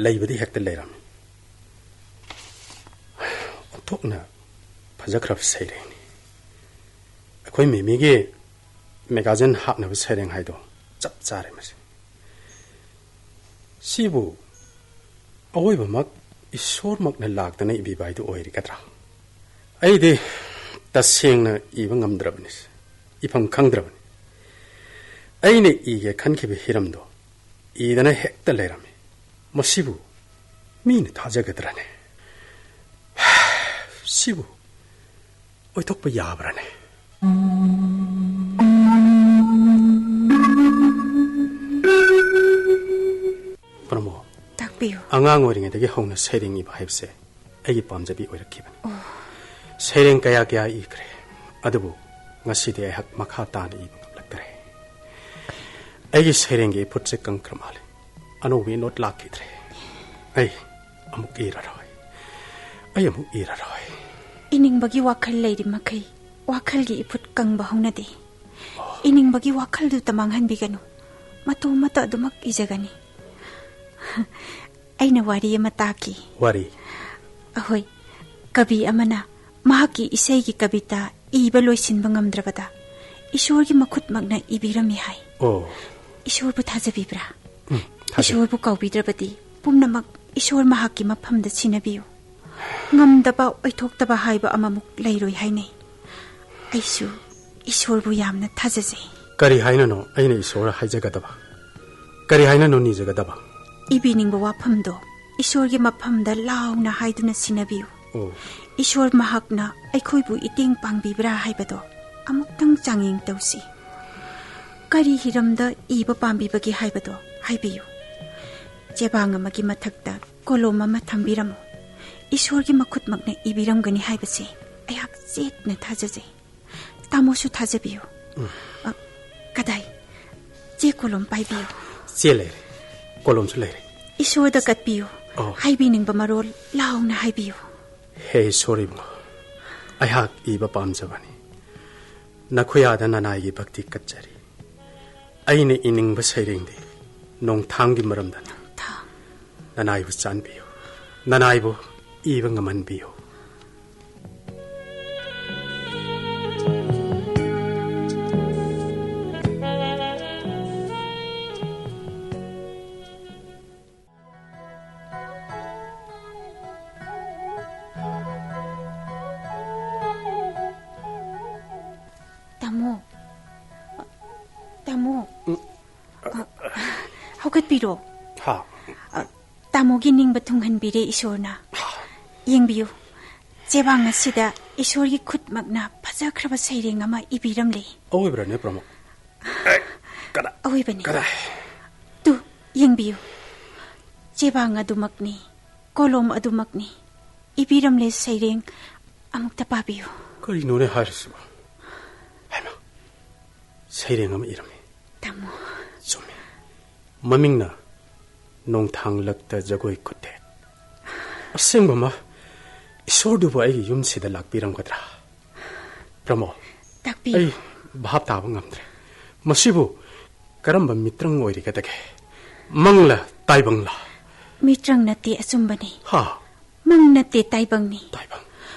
ꯂꯩꯕꯗꯤ ꯍꯦꯛꯇ ꯂꯩꯔꯝꯃꯤ꯫ ꯑꯣꯟꯊꯣꯛꯅ ꯐꯖꯈ꯭ꯔꯕ ꯁꯩꯔꯦꯡꯅꯤ꯫ ꯑꯩꯈꯣꯏ ꯃꯦꯃꯤꯒꯤ ꯃꯦꯒꯥꯖꯤꯟ ꯍꯥꯞꯅꯕ ꯁꯩꯔꯦꯡ ꯍꯥꯏꯗꯣ ꯆꯞ ꯆꯥꯔꯦ꯫ ꯃꯁꯤ, ꯁꯤꯕꯨ ꯑꯋꯣꯏꯕꯃꯛ ꯏꯁꯣꯔꯃꯛꯅ ꯂꯥꯛꯇꯅ ꯏꯕꯤꯕ ꯍꯥꯏꯗꯨ ꯑꯣꯏꯔꯒꯗ꯭ꯔꯥ? ꯑꯩꯗꯤ ꯇꯁꯦꯡꯅ ꯏꯕ ꯉꯝꯗ꯭ꯔꯕꯅꯤ, ꯏꯐꯝ ꯈꯪꯗ꯭ꯔꯕꯅꯤ꯫ ꯑꯩꯅ ꯏꯒꯦ ꯈꯟꯈꯤꯕ ꯍꯤꯔꯝꯗꯣ ꯏꯗꯅ ꯍꯦꯛꯇ ꯂꯩꯔꯝꯃꯤ꯫ ꯃꯁꯤꯕꯨ ꯃꯤꯅ ꯊꯥꯖꯒꯗ꯭ꯔꯅꯦ? ꯁꯤꯕꯨ ꯑꯣꯏꯊꯣꯛꯄ ꯌꯥꯕ꯭ꯔꯅꯦ? ꯄ꯭ꯔꯃꯣ, ꯇꯥꯛꯄꯤꯌꯨ꯫ ꯑꯉꯥꯡ ꯑꯣꯏꯔꯤꯉꯩꯗꯒꯤ ꯍꯧꯅ ꯁꯩꯔꯦꯡ ꯏꯕ ꯍꯥꯏꯕꯁꯦ ꯑꯩꯒꯤ ꯄꯥꯝꯖꯕꯤ ꯑꯣꯏꯔꯛꯈꯤꯕꯅꯤ꯫ ꯁꯩꯔꯦꯡ ꯀꯌꯥ ꯀꯌꯥ ꯏꯈ꯭ꯔꯦ, ꯑꯗꯨꯕꯨ ꯉꯁꯤꯗꯤ ꯑꯩꯍꯥꯛ ꯃꯈꯥ ꯇꯥꯅ ꯏꯕ ꯉꯝꯂꯛꯇ꯭ꯔꯦ꯫ ꯑꯩꯒꯤ ꯁꯩꯔꯦꯡꯒꯤ ꯏꯐꯨꯠꯁꯦ ꯀꯪꯈ꯭ꯔ ꯃꯥꯜꯂꯦ꯫ ꯑꯅꯧꯕ ꯏꯅꯣꯠ ꯂꯥꯛꯈꯤꯗ꯭ꯔꯦ꯫ ꯑꯩ ꯑꯃꯨꯛ ꯏꯔꯔꯣꯏ꯫ ꯑꯩ ꯑꯃꯨꯛ ꯏꯔꯔꯣꯏ꯫ ꯏꯅꯤꯡꯕꯒꯤ ꯋꯥꯈꯜ ꯂꯩꯔꯤ ꯃꯈꯩ ꯋꯥꯈꯜꯒꯤ ꯏꯐꯨꯠ ꯀꯪꯕ ꯍꯧꯅꯗꯦ꯫ ꯏꯅꯤꯡꯕꯒꯤ ꯋꯥꯈꯜꯗꯨꯇ ꯃꯥꯡꯍꯟꯕꯤꯒꯅꯨ꯫ ꯃꯇꯣꯝꯃꯇ ꯑꯗꯨꯃꯛ ꯏꯖꯒꯅꯤ꯫ ꯑꯩꯅ ꯋꯥꯔꯤ ꯑꯃ ꯇꯥꯈꯤ꯫ ꯋꯥꯔꯤ? ꯑꯍꯣꯏ, ꯀꯕꯤ ꯑꯃꯅ ꯃꯍꯥꯛꯀꯤ ꯏꯁꯩꯒꯤ ꯀꯕꯤꯇꯥ ꯏꯕ ꯂꯣꯏꯁꯤꯟꯕ ꯉꯝꯗ꯭ꯔꯕꯗ ꯏꯁꯣꯔꯒꯤ ꯃꯈꯨꯠꯃꯛꯅ ꯏꯕꯤꯔꯝꯃꯤ ꯍꯥꯏ꯫ ꯑꯣ꯫ ꯏꯁꯣꯔꯕꯨ ꯊꯥꯖꯕꯤꯕ꯭ꯔꯥ? ꯎꯝ, ꯊꯥꯖꯩ꯫ ꯏꯁꯣꯔꯕꯨ ꯀꯥꯎꯕꯤꯗ꯭ꯔꯕꯗꯤ ꯄꯨꯝꯅꯃꯛ ꯏꯁꯣꯔ ꯃꯍꯥꯛꯀꯤ ꯃꯐꯝꯗ ꯁꯤꯟꯅꯕꯤꯌꯨ꯫ ꯉꯝꯗꯕ, ꯑꯣꯏꯊꯣꯛꯇꯕ ꯍꯥꯏꯕ ꯑꯃꯃꯨꯛ ꯂꯩꯔꯣꯏ ꯍꯥꯏꯅꯩ꯫ ꯑꯩꯁꯨ ꯏꯁꯣꯔꯕꯨ ꯌꯥꯝꯅ ꯊꯥꯖꯖꯩ꯫ ꯀꯔꯤ ꯍꯥꯏꯅꯅꯣ ꯑꯩꯅ ꯏꯁꯣꯔ ꯍꯥꯏꯖꯒꯗꯕ? ꯀꯔꯤ ꯍꯥꯏꯅꯅꯣ ꯅꯤꯖꯒꯗꯕ? ꯏꯕꯤꯅꯤꯡꯕ ꯋꯥꯐꯝꯗꯣ ꯏꯁꯣꯔꯒꯤ ꯃꯐꯝꯗ ꯂꯥꯎꯅ ꯍꯥꯏꯗꯨꯅ ꯁꯤꯟꯅꯕꯤꯌꯨ꯫ ꯑꯣ꯫ ꯏꯁꯣꯔ ꯃꯍꯥꯛꯅ ꯑꯩꯈꯣꯏꯕꯨ ꯏꯇꯦꯡ ꯄꯥꯡꯕꯤꯕ꯭ꯔꯥ ꯍꯥꯏꯕꯗꯣ ꯑꯃꯨꯛꯇꯪ ꯆꯥꯡꯌꯦꯡ ꯇꯧꯁꯤ꯫ ꯀꯔꯤ ꯍꯤꯔꯝꯗ ꯏꯕ ꯄꯥꯝꯕꯤꯕꯒꯦ ꯍꯥꯏꯕꯗꯣ ꯍꯥꯏꯕꯤꯌꯨ꯫ ꯆꯦꯕꯥꯡ ꯑꯃꯒꯤ ꯃꯊꯛꯇ ꯀꯣꯂꯣꯝ ꯑꯃ ꯊꯝꯕꯤꯔꯝꯃꯨ꯫ ꯏꯁꯣꯔꯒꯤ ꯃꯈꯨꯠꯃꯛꯅ ꯏꯕꯤꯔꯝꯒꯅꯤ ꯍꯥꯏꯕꯁꯦ ꯑꯩꯍꯥꯛ ꯆꯦꯠꯅ ꯊꯥꯖꯖꯩ꯫ ꯇꯥꯃꯣꯁꯨ ꯊꯥꯖꯕꯤꯌꯨ꯫ ꯎꯝ꯫ ꯑ, ꯀꯗꯥꯏ? ꯆꯦ ꯀꯣꯂꯣꯝ ꯄꯥꯏꯕꯤꯌꯨ꯫ ꯆꯦ ꯂꯩꯔꯦ, ꯀꯣꯂꯣꯝꯁꯨ ꯂꯩꯔꯦ꯫ ꯏꯁꯣꯔꯗ ꯀꯠꯄꯤꯌꯨ꯫ ꯑꯣ꯫ ꯍꯥꯏꯕꯤꯅꯤꯡꯕ ꯃꯔꯣꯜ ꯂꯥꯎꯅ ꯍꯥꯏꯕꯤꯌꯨ꯫ ꯍꯦ ꯏꯁꯣꯔ ꯏꯕꯨꯡꯉꯣ, ꯑꯩꯍꯥꯛ ꯏꯕ ꯄꯥꯝꯖꯕꯅꯤ꯫ ꯅꯈꯣꯏ ꯑꯥꯗ ꯅꯅꯥꯏꯒꯤ ꯚꯛꯇꯤ ꯀꯠꯆꯔꯤ꯫ ꯑꯩꯅ ꯏꯅꯤꯡꯕ ꯁꯩꯔꯦꯡꯗꯤ ꯅꯣꯡꯊꯥꯡꯒꯤ ꯃꯔꯝꯗꯅꯤ꯫ ꯅꯣꯡꯊꯥꯡ꯫ ꯅꯅꯥꯏꯕꯨ ꯆꯥꯟꯕꯤꯌꯨ, ꯅꯅꯥꯏꯕꯨ ꯏꯕ ꯉꯝꯍꯟꯕꯤꯌꯨ꯫ ꯇꯥꯃꯣ, ꯇꯥꯃꯣ, ꯎꯝ꯫ ꯑ, ꯍꯧꯒꯠꯄꯤꯔꯣ꯫ ꯍꯥ? ꯑ, ꯇꯥꯃꯣꯒꯤ ꯅꯤꯡꯕ ꯊꯨꯡꯍꯟꯕꯤꯔꯦ ꯏꯁꯣꯔꯅ꯫ ꯌꯦꯡꯕꯤꯌꯨ, ꯆꯦꯕꯥꯡ ꯑꯁꯤꯗ ꯏꯁꯣꯔꯒꯤ ꯈꯨꯠꯃꯛꯅ ꯐꯖꯈ꯭ꯔꯕ ꯁꯩꯔꯦꯡ ꯑꯃ ꯏꯕꯤꯔꯝꯂꯦ꯫ ꯑꯋꯣꯏꯕ꯭ꯔꯅꯦ, ꯄ꯭ꯔꯃꯣ? ꯑꯦ, ꯀꯗꯥꯏ? ꯑꯋꯣꯏꯕꯅꯤ꯫ ꯀꯗꯥꯏ? ꯇꯨ, ꯌꯦꯡꯕꯤꯌꯨ꯫ ꯆꯦꯕꯥꯡ ꯑꯗꯨꯃꯛꯅꯤ, ꯀꯣꯂꯣꯝ ꯑꯗꯨꯃꯛꯅꯤ꯫ ꯏꯕꯤꯔꯝꯂꯦ ꯁꯩꯔꯦꯡ꯫ ꯑꯃꯨꯛꯇ ꯄꯥꯕꯤꯌꯨ꯫ ꯀꯔꯤꯅꯣꯅꯦ ꯍꯥꯏꯔꯤꯁꯤꯕꯣ? ꯍꯩꯃꯥ, ꯁꯩꯔꯦꯡ ꯑꯃ ꯏꯔꯝꯃꯤ꯫ ꯇꯥꯃꯣ꯫ ꯆꯨꯝꯃꯤ꯫ ꯃꯃꯤꯡꯅ ꯅꯣꯡꯊꯥꯡꯂꯛꯇ ꯖꯒꯣꯏ ꯈꯨꯠꯊꯦꯛ꯫ ꯑꯁꯦꯡꯕꯃꯛ ꯏꯁꯣꯔꯗꯨꯕꯨ ꯑꯩꯒꯤ ꯌꯨꯝꯁꯤꯗ ꯂꯥꯛꯄꯤꯔꯝꯒꯗ꯭ꯔꯥ? ꯄ꯭ꯔꯃꯣ, ꯇꯥꯛꯄꯤꯌꯨ꯫ ꯑꯩ ꯚꯥꯞ ꯇꯥꯕ ꯉꯝꯗ꯭ꯔꯦ꯫ ꯃꯁꯤꯕꯨ ꯀꯔꯝꯕ ꯃꯤꯇ꯭ꯔꯪ ꯑꯣꯏꯔꯤꯒꯗꯒꯦ? ꯃꯪꯂ ꯇꯥꯏꯕꯪꯂ? ꯃꯤꯇ꯭ꯔꯪ ꯅꯠꯇꯦ, ꯑꯆꯨꯝꯕꯅꯤ꯫ ꯍꯥ? ꯃꯪ ꯅꯠꯇꯦ, ꯇꯥꯏꯕꯪꯅꯤ꯫ ꯇꯥꯏꯕꯪ?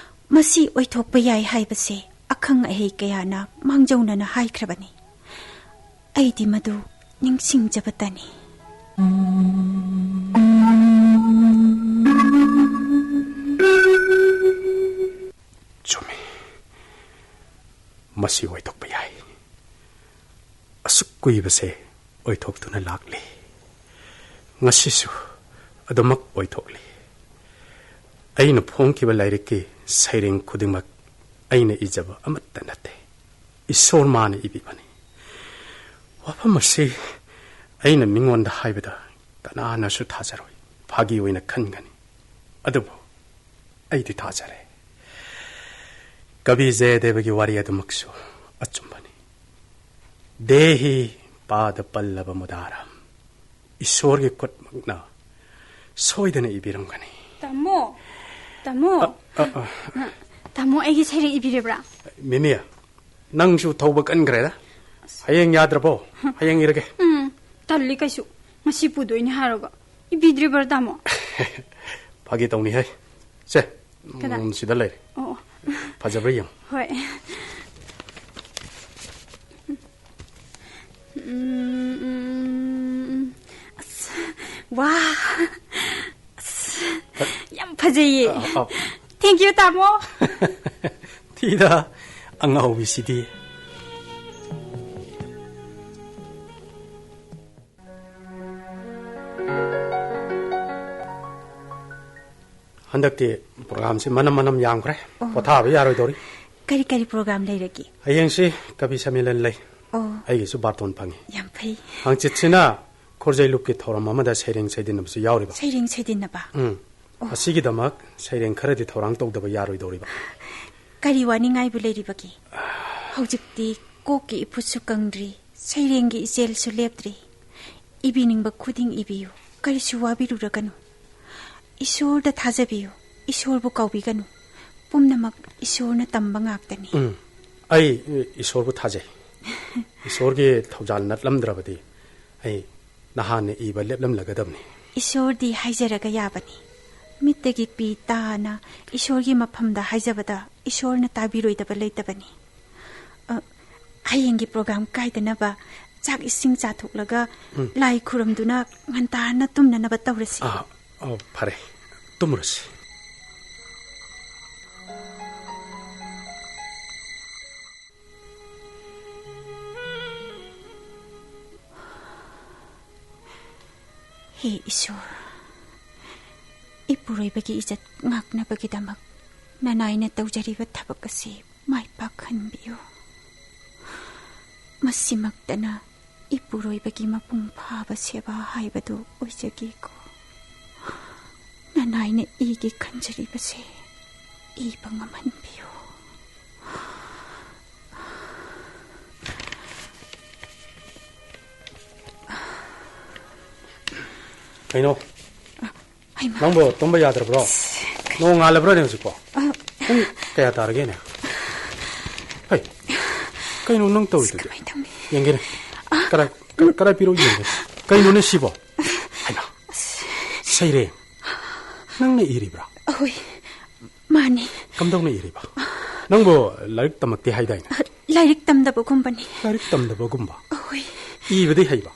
ꯃꯁꯤ ꯑꯣꯏꯊꯣꯛꯄ ꯌꯥꯏ ꯍꯥꯏꯕꯁꯦ ꯑꯈꯪ ꯑꯍꯩ ꯀꯌꯥꯅ ꯃꯥꯡꯖꯧꯅꯅ ꯍꯥꯏꯈ꯭ꯔꯕꯅꯤ꯫ ꯑꯩꯗꯤ ꯃꯗꯨ ꯅꯤꯡꯁꯤꯡꯖꯕꯇꯅꯤ꯫ ꯆꯨꯝꯃꯤ꯫ ꯃꯁꯤ ꯑꯣꯏꯊꯣꯛꯄ ꯌꯥꯏ꯫ ꯑꯁꯨꯛ ꯀꯨꯏꯕꯁꯦ ꯑꯣꯏꯊꯣꯛꯇꯨꯅ ꯂꯥꯛꯂꯤ꯫ ꯉꯁꯤꯁꯨ ꯑꯗꯨꯃꯛ ꯑꯣꯏꯊꯣꯛꯂꯤ꯫ ꯑꯩꯅ ꯐꯣꯡꯈꯤꯕ ꯂꯥꯏꯔꯤꯛꯀꯤ ꯁꯩꯔꯦꯡ ꯈꯨꯗꯤꯡꯃꯛ ꯑꯩꯅ ꯏꯖꯕ ꯑꯃꯠꯇ ꯅꯠꯇꯦ꯫ ꯏꯁꯣꯔ ꯃꯥꯅ ꯏꯕꯤꯕꯅꯤ꯫ ꯋꯥꯐꯝ ꯑꯁꯤ ꯑꯩꯅ ꯃꯤꯉꯣꯟꯗ ꯍꯥꯏꯕꯗ ꯀꯅꯥꯅꯁꯨ ꯊꯥꯖꯔꯣꯏ, ꯐꯥꯒꯤ ꯑꯣꯏꯅ ꯈꯟꯒꯅꯤ꯫ ꯑꯗꯨꯕꯨ ꯑꯩꯗꯤ ꯊꯥꯖꯔꯦ꯫ ꯀꯕꯤ ꯖꯌꯗꯦꯕꯒꯤ ꯋꯥꯔꯤ ꯑꯗꯨꯃꯛꯁꯨ ꯑꯆꯨꯝꯕꯅꯤ꯫ ꯗꯦꯍꯤ ꯄꯥꯗ ꯄꯜꯂꯕ ꯃꯨꯗꯥꯔꯝ꯫ ꯏꯁꯣꯔꯒꯤ ꯈꯨꯠꯃꯛꯅ ꯁꯣꯏꯗꯅ ꯏꯕꯤꯔꯝꯒꯅꯤ꯫ ꯇꯥꯃꯣ! ꯇꯥꯃꯣ! ꯑ, ꯑ, ꯑ꯫ ꯇꯥꯃꯣ, ꯑꯩꯒꯤ ꯁꯩꯔꯦꯡ ꯏꯕꯤꯔꯕ꯭ꯔꯥ? ꯃꯤꯃꯤ, ꯅꯪꯁꯨ ꯊꯧꯕ ꯀꯟꯈ꯭ꯔꯦꯗ꯫ ꯍꯌꯦꯡ ꯌꯥꯗ꯭ꯔꯕꯣ? ꯍꯌꯦꯡ ꯏꯔꯒꯦ꯫ ꯎꯝ, ꯇꯜꯂꯤ ꯀꯩꯁꯨ꯫ ꯉꯁꯤ ꯄꯨꯗꯣꯏꯅꯤ ꯍꯥꯏꯔꯒ꯫ ꯏꯕꯤꯗ꯭ꯔꯤꯕ꯭ꯔꯥ, ꯇꯥꯃꯣ? ꯐꯥꯒꯤ ꯇꯧꯅꯤꯍꯦ꯫ ꯁꯦ, ꯀꯅꯥ? ꯎꯝ, ꯁꯤꯗ ꯂꯩꯔꯦ꯫ ꯑꯣ, ꯑꯣ꯫ ꯐꯖꯕ꯭ꯔꯥ ꯌꯦꯡꯉꯨ꯫ ꯍꯣꯏ꯫ ꯎꯝ, ꯎꯝ, ꯑꯁ, ꯋꯥ꯫ ꯑꯁ, ꯌꯥꯝ ꯐꯖꯩꯌꯦ꯫ ꯑ, ꯑ꯫ Thank you, ꯇꯥꯃꯣ꯫ ꯊꯤꯗ, ꯑꯉꯥꯎꯕꯤꯁꯤꯗꯤ꯫ ꯍꯟꯗꯛꯇꯤ programꯁꯤ ꯃꯅꯝ ꯃꯅꯝ ꯌꯥꯝꯈ꯭ꯔꯦ꯫ ꯑꯣ꯫ ꯄꯣꯊꯥꯕ ꯌꯥꯔꯣꯏꯗꯧꯔꯤ꯫ ꯀꯔꯤ ꯀꯔꯤ program ꯂꯩꯔꯒꯦ? ꯍꯌꯦꯡꯁꯤ ꯀꯕꯤ ꯁꯝꯃꯦꯂꯟ ꯂꯩ꯫ ꯑꯣ꯫ ꯑꯩꯒꯤꯁꯨ ꯕꯥꯔꯇꯣꯟ ꯐꯪꯉꯤ꯫ ꯌꯥꯝ ꯐꯩ꯫ ꯍꯪꯆꯤꯠꯁꯤꯅ ꯈꯣꯔꯖꯩ ꯂꯨꯞꯀꯤ ꯊꯧꯔꯝ ꯑꯃꯗ ꯁꯩꯔꯦꯡ ꯁꯩꯗꯤꯟꯅꯕꯁꯨ ꯌꯥꯎꯔꯤꯕ꯫ ꯁꯩꯔꯦꯡ ꯁꯩꯗꯤꯟꯅꯕ? ꯎꯝ꯫ ꯑꯣ꯫ ꯑꯁꯤꯒꯤꯗꯃꯛ ꯁꯩꯔꯦꯡ ꯈꯔꯗꯤ ꯊꯧꯔꯥꯡ ꯇꯧꯗꯕ ꯌꯥꯔꯣꯏꯗꯧꯔꯤꯕ꯫ ꯀꯔꯤ ꯋꯥꯅꯤꯡꯉꯥꯏꯕꯨ ꯂꯩꯔꯤꯕꯒꯦ? ꯍꯧꯖꯤꯛꯇꯤ ꯀꯣꯛꯀꯤ ꯏꯐꯨꯠꯁꯨ ꯀꯪꯗ꯭ꯔꯤ, ꯁꯩꯔꯦꯡꯒꯤ ꯏꯆꯦꯜꯁꯨ ꯂꯦꯞꯇ꯭ꯔꯤ꯫ ꯏꯕꯤꯅꯤꯡꯕ ꯈꯨꯗꯤꯡ ꯏꯕꯤꯌꯨ, ꯀꯔꯤꯁꯨ ꯋꯥꯕꯤꯔꯨꯔꯒꯅꯨ꯫ ꯏꯁꯣꯔꯗ ꯊꯥꯖꯕꯤꯌꯨ, ꯏꯁꯣꯔꯕꯨ ꯀꯥꯎꯕꯤꯒꯅꯨ꯫ ꯄꯨꯝꯅꯃꯛ ꯏꯁꯣꯔꯅ ꯇꯝꯕ ꯉꯥꯛꯇꯅꯤ꯫ ꯎꯝ, ꯑꯩ ꯏꯁꯣꯔꯕꯨ ꯊꯥꯖꯩ꯫ ꯏꯁꯣꯔꯒꯤ ꯊꯧꯖꯥꯜ ꯅꯠꯂꯝꯗ꯭ꯔꯕꯗꯤ ꯑꯩ ꯅꯍꯥꯟꯅ ꯏꯕ ꯂꯦꯞꯂꯝꯂꯒꯗꯕꯅꯤ꯫ ꯏꯁꯣꯔꯗꯤ ꯍꯥꯏꯖꯔꯒ ꯌꯥꯕꯅꯤ꯫ ꯃꯤꯠꯇꯒꯤ ꯄꯤ ꯇꯥꯅ ꯏꯁꯣꯔꯒꯤ ꯃꯐꯝꯗ ꯍꯥꯏꯖꯕꯗ ꯏꯁꯣꯔꯅ ꯇꯥꯕꯤꯔꯣꯏꯗꯕ ꯂꯩꯇꯕꯅꯤ꯫ ꯑ, ꯍꯌꯦꯡꯒꯤ program ꯀꯥꯏꯗꯅꯕ ꯆꯥꯛ ꯏꯁꯤꯡ ꯆꯥꯊꯣꯛꯂꯒ ꯎꯝ꯫ ꯂꯥꯏ ꯈꯨꯔꯨꯝꯗꯨꯅ ꯉꯟꯇꯥꯅ ꯇꯨꯝꯅꯅꯕ ꯇꯧꯔꯁꯤ꯫ ꯑ, ꯑ, ꯐꯔꯦ, ꯇꯨꯝꯃꯨꯔꯁꯤ꯫ ꯍꯦ ꯏꯁꯣꯔ, ꯏꯄꯨꯔꯣꯏꯕꯒꯤ ꯏꯖꯠ ꯉꯥꯛꯅꯕꯒꯤꯗꯃꯛ ꯅꯅꯥꯏꯅ ꯇꯧꯖꯔꯤꯕ ꯊꯕꯛ ꯑꯁꯤ ꯃꯥꯏ ꯄꯥꯛꯍꯟꯕꯤꯌꯨ꯫ ꯃꯁꯤꯃꯛꯇꯅ ꯏꯄꯨꯔꯣꯏꯕꯒꯤ ꯃꯄꯨꯡ ꯐꯥꯕ ꯁꯦꯕꯥ ꯍꯥꯏꯕꯗꯨ ꯑꯣꯏꯖꯒꯦꯀꯣ꯫ ꯅꯅꯥꯏꯅ ꯏꯒꯦ ꯈꯟꯖꯔꯤꯕꯁꯦ ꯏꯕ ꯉꯝꯍꯟꯕꯤꯌꯨ꯫ ꯀꯩꯅꯣ? ꯍꯩꯃꯥ꯫ ꯅꯪꯕꯨ ꯇꯨꯝꯕ ꯌꯥꯗ꯭ꯔꯕ꯭ꯔꯣ? ꯑꯁ, ꯀꯩ- ꯅꯣꯡ ꯉꯥꯜꯂꯕ꯭ꯔꯣꯅꯦ ꯍꯧꯖꯤꯛꯄꯣ? ꯑ- ꯄꯨꯡ ꯀꯌꯥ ꯇꯥꯔꯒꯦꯅꯦ? ꯍꯩ, ꯀꯩꯅꯣ ꯅꯪ ꯇꯧꯔꯤꯗꯨꯗꯤ? ꯀꯃꯥꯏ ꯇꯧꯅꯤ? ꯌꯦꯡꯒꯦꯅꯦ꯫ ꯑ- ꯀꯔꯥꯏ, ꯀ-, ꯀꯔꯥꯏ ꯄꯤꯔꯛꯎ ꯌꯦꯡꯒꯦ꯫ ꯀꯩꯅꯣꯅꯦ ꯁꯤꯕꯣ? ꯍꯩꯃꯥ꯫ ꯑꯁ, ꯁꯩꯔꯦꯡ? ꯅꯪꯅ ꯏꯔꯤꯕ꯭ꯔꯥ? ꯑꯍꯣꯏ, ꯃꯥꯅꯤ꯫ ꯀꯝꯗꯧꯅ ꯏꯔꯤꯕ? ꯅꯪꯕꯨ ꯂꯥꯏꯔꯤꯛ ꯇꯝꯃꯛꯇꯦ ꯍꯥꯏꯗꯥꯏꯅꯦ? ꯂꯥꯏꯔꯤꯛ ꯇꯝꯗꯕꯒꯨꯝꯕꯅꯤ꯫ ꯂꯥꯏꯔꯤꯛ ꯇꯝꯗꯕꯒꯨꯝꯕ? ꯑꯍꯣꯏ꯫ ꯏꯕꯗꯤ ꯍꯩꯕ?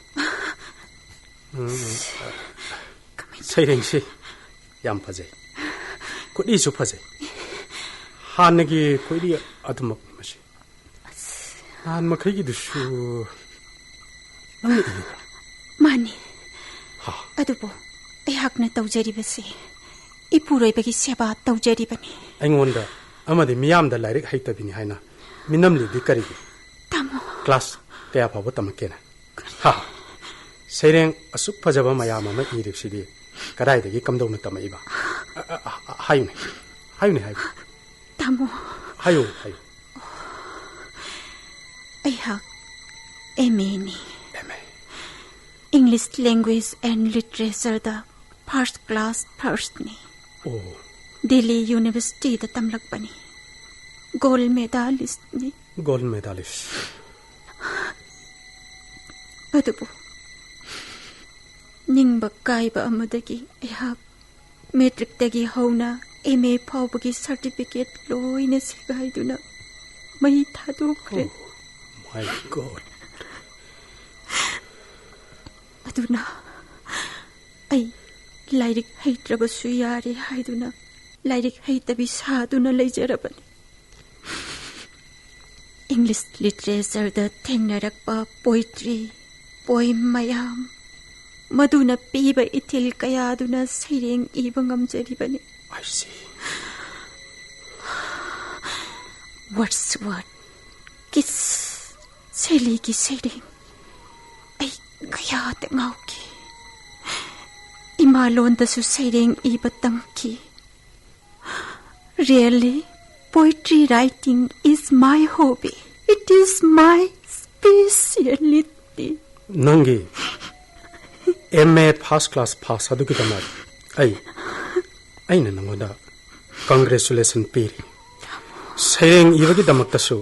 ꯎꯝ, ꯁꯩꯔꯦꯡꯁꯤ ꯌꯥꯝ ꯐꯖꯩ꯫ ꯈꯨꯠꯏꯁꯨ ꯐꯖꯩ꯫ ꯍꯥꯟꯅꯒꯤ ꯈꯨꯠꯏ ꯑꯗꯨꯃꯛ ꯃꯁꯤ꯫ ꯅꯍꯥꯟ ꯃꯈꯩꯒꯤꯗꯨꯁꯨ ꯅꯪꯅ ꯏꯕ꯭ꯔꯥ? ꯃꯥꯅꯤ꯫ ꯍꯥ꯫ ꯑꯗꯨꯕꯨ ꯑꯩꯍꯥꯛꯅ ꯇꯧꯖꯔꯤꯕꯁꯤ ꯏꯄꯨꯔꯣꯏꯕꯒꯤ ꯁꯦꯕꯥ ꯇꯧꯖꯔꯤꯕꯅꯤ꯫ ꯑꯩꯉꯣꯟꯗ ꯑꯃꯗꯤ ꯃꯤꯌꯥꯝꯗ ꯂꯥꯏꯔꯤꯛ ꯍꯩꯇꯕꯤꯅꯤ ꯍꯥꯏꯅ ꯃꯤꯅꯝꯂꯤꯗꯤ ꯀꯔꯤꯒꯤ? ꯇꯥꯃꯣ꯫ ꯀ꯭ꯂꯥꯁ ꯀꯌꯥ ꯐꯥꯎꯕ ꯇꯝꯃꯛꯀꯦꯅ? ꯍꯥ꯫ ꯁꯩꯔꯦꯡ ꯑꯁꯨꯛ ꯐꯖꯕ ꯃꯌꯥꯝ ꯑꯃ ꯏꯔꯤꯕꯁꯤꯗꯤ ꯀꯗꯥꯏꯗꯒꯤ ꯀꯝꯗꯧꯅ ꯇꯝꯃꯛꯏꯕ? ꯑ, ꯑ, ꯑ, ꯍꯥꯏꯌꯨꯅꯦ꯫ ꯍꯥꯏꯌꯨꯅꯦ, ꯍꯥꯏꯌꯨꯅꯦ꯫ ꯇꯥꯃꯣ꯫ ꯍꯥꯏꯌꯨ, ꯍꯥꯏꯌꯨ꯫ ꯑꯩꯍꯥꯛ M A ꯅꯤ꯫ M A꯫ English Language and Literature the first class first ꯅꯤ꯫ ꯑꯣ꯫ Delhi University ꯗ ꯇꯝꯂꯛꯄꯅꯤ꯫ Gold medalist ꯅꯤ꯫ Gold medalist꯫ ꯑꯗꯨꯕꯨ ꯅꯤꯡꯕ ꯀꯥꯏꯕ ꯑꯃꯗꯒꯤ ꯑꯩꯍꯥꯛ ꯃꯦꯇ꯭ꯔꯤꯛꯇꯒꯤ ꯍꯧꯅ M A ꯐꯥꯎꯕꯒꯤ certificate ꯂꯣꯏꯅ ꯁꯤꯒꯥꯏꯗꯨꯅ ꯃꯩ ꯊꯥꯗꯣꯛꯈ꯭ꯔꯦ꯫ Oh my God꯫ ꯑꯗꯨꯅ ꯑꯩ ꯂꯥꯏꯔꯤꯛ ꯍꯩꯇ꯭ꯔꯕꯁꯨ ꯌꯥꯔꯦ ꯍꯥꯏꯗꯨꯅ ꯂꯥꯏꯔꯤꯛ ꯍꯩꯇꯕꯤ ꯁꯥꯗꯨꯅ ꯂꯩꯖꯔꯕꯅꯤ꯫ English literature ꯗ ꯊꯦꯡꯅꯔꯛꯄ poetry, poem ꯃꯌꯥꯝ, ꯃꯗꯨꯅ ꯄꯤꯕ ꯏꯊꯤꯜ ꯀꯌꯥꯗꯨꯅ ꯁꯩꯔꯦꯡ ꯏꯕ ꯉꯝꯖꯔꯤꯕꯅꯤ꯫ I see꯫ Wordsworth, Keats, ꯁꯦꯂꯤꯒꯤ ꯁꯩꯔꯦꯡ ꯑꯩ ꯀꯌꯥꯗ ꯉꯥꯎꯈꯤ꯫ ꯏꯃꯥ ꯂꯣꯟꯗꯁꯨ ꯁꯩꯔꯦꯡ ꯏꯕ ꯇꯝꯈꯤ꯫ Really, poetry writing is my hobby. It is my specialty. ꯅꯪꯒꯤ M A first class pass ꯑꯗꯨꯒꯤꯗꯃꯛ ꯑꯩ, ꯑꯩꯅ ꯅꯉꯣꯟꯗ congratulation ꯄꯤꯔꯤ꯫ ꯁꯩꯔꯦꯡ ꯏꯕꯒꯤꯗꯃꯛꯇꯁꯨ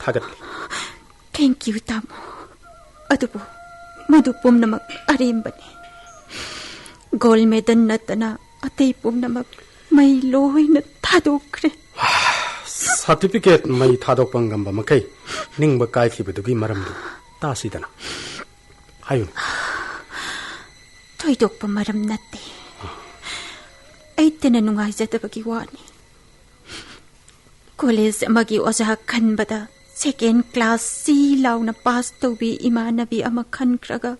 ꯊꯥꯒꯠꯂꯤ꯫ Thank you, ꯇꯥꯃꯣ꯫ ꯑꯗꯨꯕꯨ ꯃꯗꯨ ꯄꯨꯝꯅꯃꯛ ꯑꯔꯦꯝꯕꯅꯤ꯫ ꯒꯣꯜꯗ ꯃꯦꯗꯜ ꯅꯠꯇꯅ ꯑꯇꯩ ꯄꯨꯝꯅꯃꯛ ꯃꯩ ꯂꯣꯏꯅ ꯊꯥꯗꯣꯛꯈ꯭ꯔꯦ꯫ ꯁꯥꯔꯇꯤꯐꯤꯀꯦꯠ ꯃꯩ ꯊꯥꯗꯣꯛꯄ ꯉꯝꯕ ꯃꯈꯩ ꯅꯤꯡꯕ ꯀꯥꯏꯈꯤꯕꯗꯨꯒꯤ ꯃꯔꯝꯗꯨ ꯇꯥꯁꯤꯗꯅ꯫ ꯍꯥꯏꯌꯨꯅꯦ꯫ ꯊꯣꯏꯗꯣꯛꯄ ꯃꯔꯝ ꯅꯠꯇꯦ꯫ ꯑꯩꯇꯅ ꯅꯨꯡꯉꯥꯏꯖꯗꯕꯒꯤ ꯋꯥꯅꯤ꯫ ꯀꯣꯂꯦꯖ ꯑꯃꯒꯤ ꯑꯣꯖꯥ ꯈꯟꯕꯗ ꯁꯦꯀꯦꯟ ꯀ꯭ꯂꯥꯁ ꯁꯤ ꯂꯥꯎꯅ ꯄꯥꯁ ꯇꯧꯕꯤ ꯏꯃꯥꯟꯅꯕꯤ ꯑꯃ ꯈꯟꯈ꯭ꯔꯒ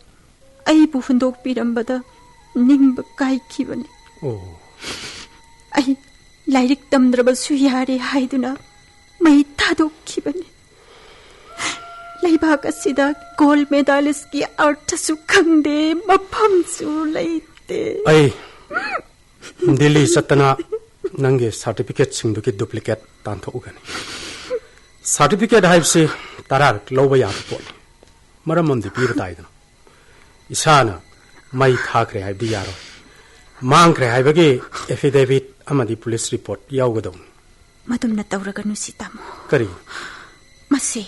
ꯑꯩꯕꯨ ꯍꯨꯟꯗꯣꯛꯄꯤꯔꯝꯕꯗ ꯅꯤꯡꯕ ꯀꯥꯏꯈꯤꯕꯅꯤ꯫ ꯑꯣ꯫ ꯑꯩ ꯂꯥꯏꯔꯤꯛ ꯇꯝꯗ꯭ꯔꯕꯁꯨ ꯌꯥꯔꯦ ꯍꯥꯏꯗꯨꯅ ꯃꯩ ꯊꯥꯗꯣꯛꯈꯤꯕꯅꯤ꯫ ꯂꯩꯕꯥꯛ ꯑꯁꯤꯗ ꯒꯣꯜꯗ ꯃꯦꯗꯥꯂꯤꯁꯀꯤ ꯑꯔꯊꯁꯨ ꯈꯪꯗꯦ, ꯃꯐꯝꯁꯨ ꯂꯩꯇꯦ꯫ ꯑꯩ ꯗꯤꯜꯂꯤ ꯆꯠꯇꯅ ꯅꯪꯒꯤ ꯁꯥꯔꯇꯤꯐꯤꯀꯦꯠꯁꯤꯡꯗꯨꯒꯤ ꯗꯨꯄ꯭ꯂꯤꯀꯦꯠ ꯇꯥꯟꯊꯣꯛꯎꯒꯅꯤ꯫ ꯁꯥꯔꯇꯤꯐꯤꯀꯦꯠ ꯍꯥꯏꯕꯁꯤ ꯇꯔꯥꯔꯛ ꯂꯧꯕ ꯌꯥꯕ ꯄꯣꯠꯅꯤ꯫ ꯃꯔꯝ ꯑꯃꯗꯤ ꯄꯤꯕ ꯇꯥꯏꯗꯅ꯫ ꯏꯁꯥꯅ ꯃꯩ ꯊꯥꯈ꯭ꯔꯦ ꯍꯥꯏꯕꯗꯤ ꯌꯥꯔꯣꯏ꯫ ꯃꯥꯡꯈ꯭ꯔꯦ ꯍꯥꯏꯕꯒꯤ ꯑꯦꯐꯤꯗꯦꯚꯤꯠ ꯑꯃꯗꯤ ꯄꯨꯂꯤꯁ ꯔꯤꯄꯣꯔꯠ ꯌꯥꯎꯒꯗꯧꯅꯤ꯫ ꯃꯗꯨꯝꯅ ꯇꯧꯔꯒꯅꯨ ꯁꯤ, ꯇꯥꯃꯣ꯫ ꯀꯔꯤ? ꯃꯁꯤ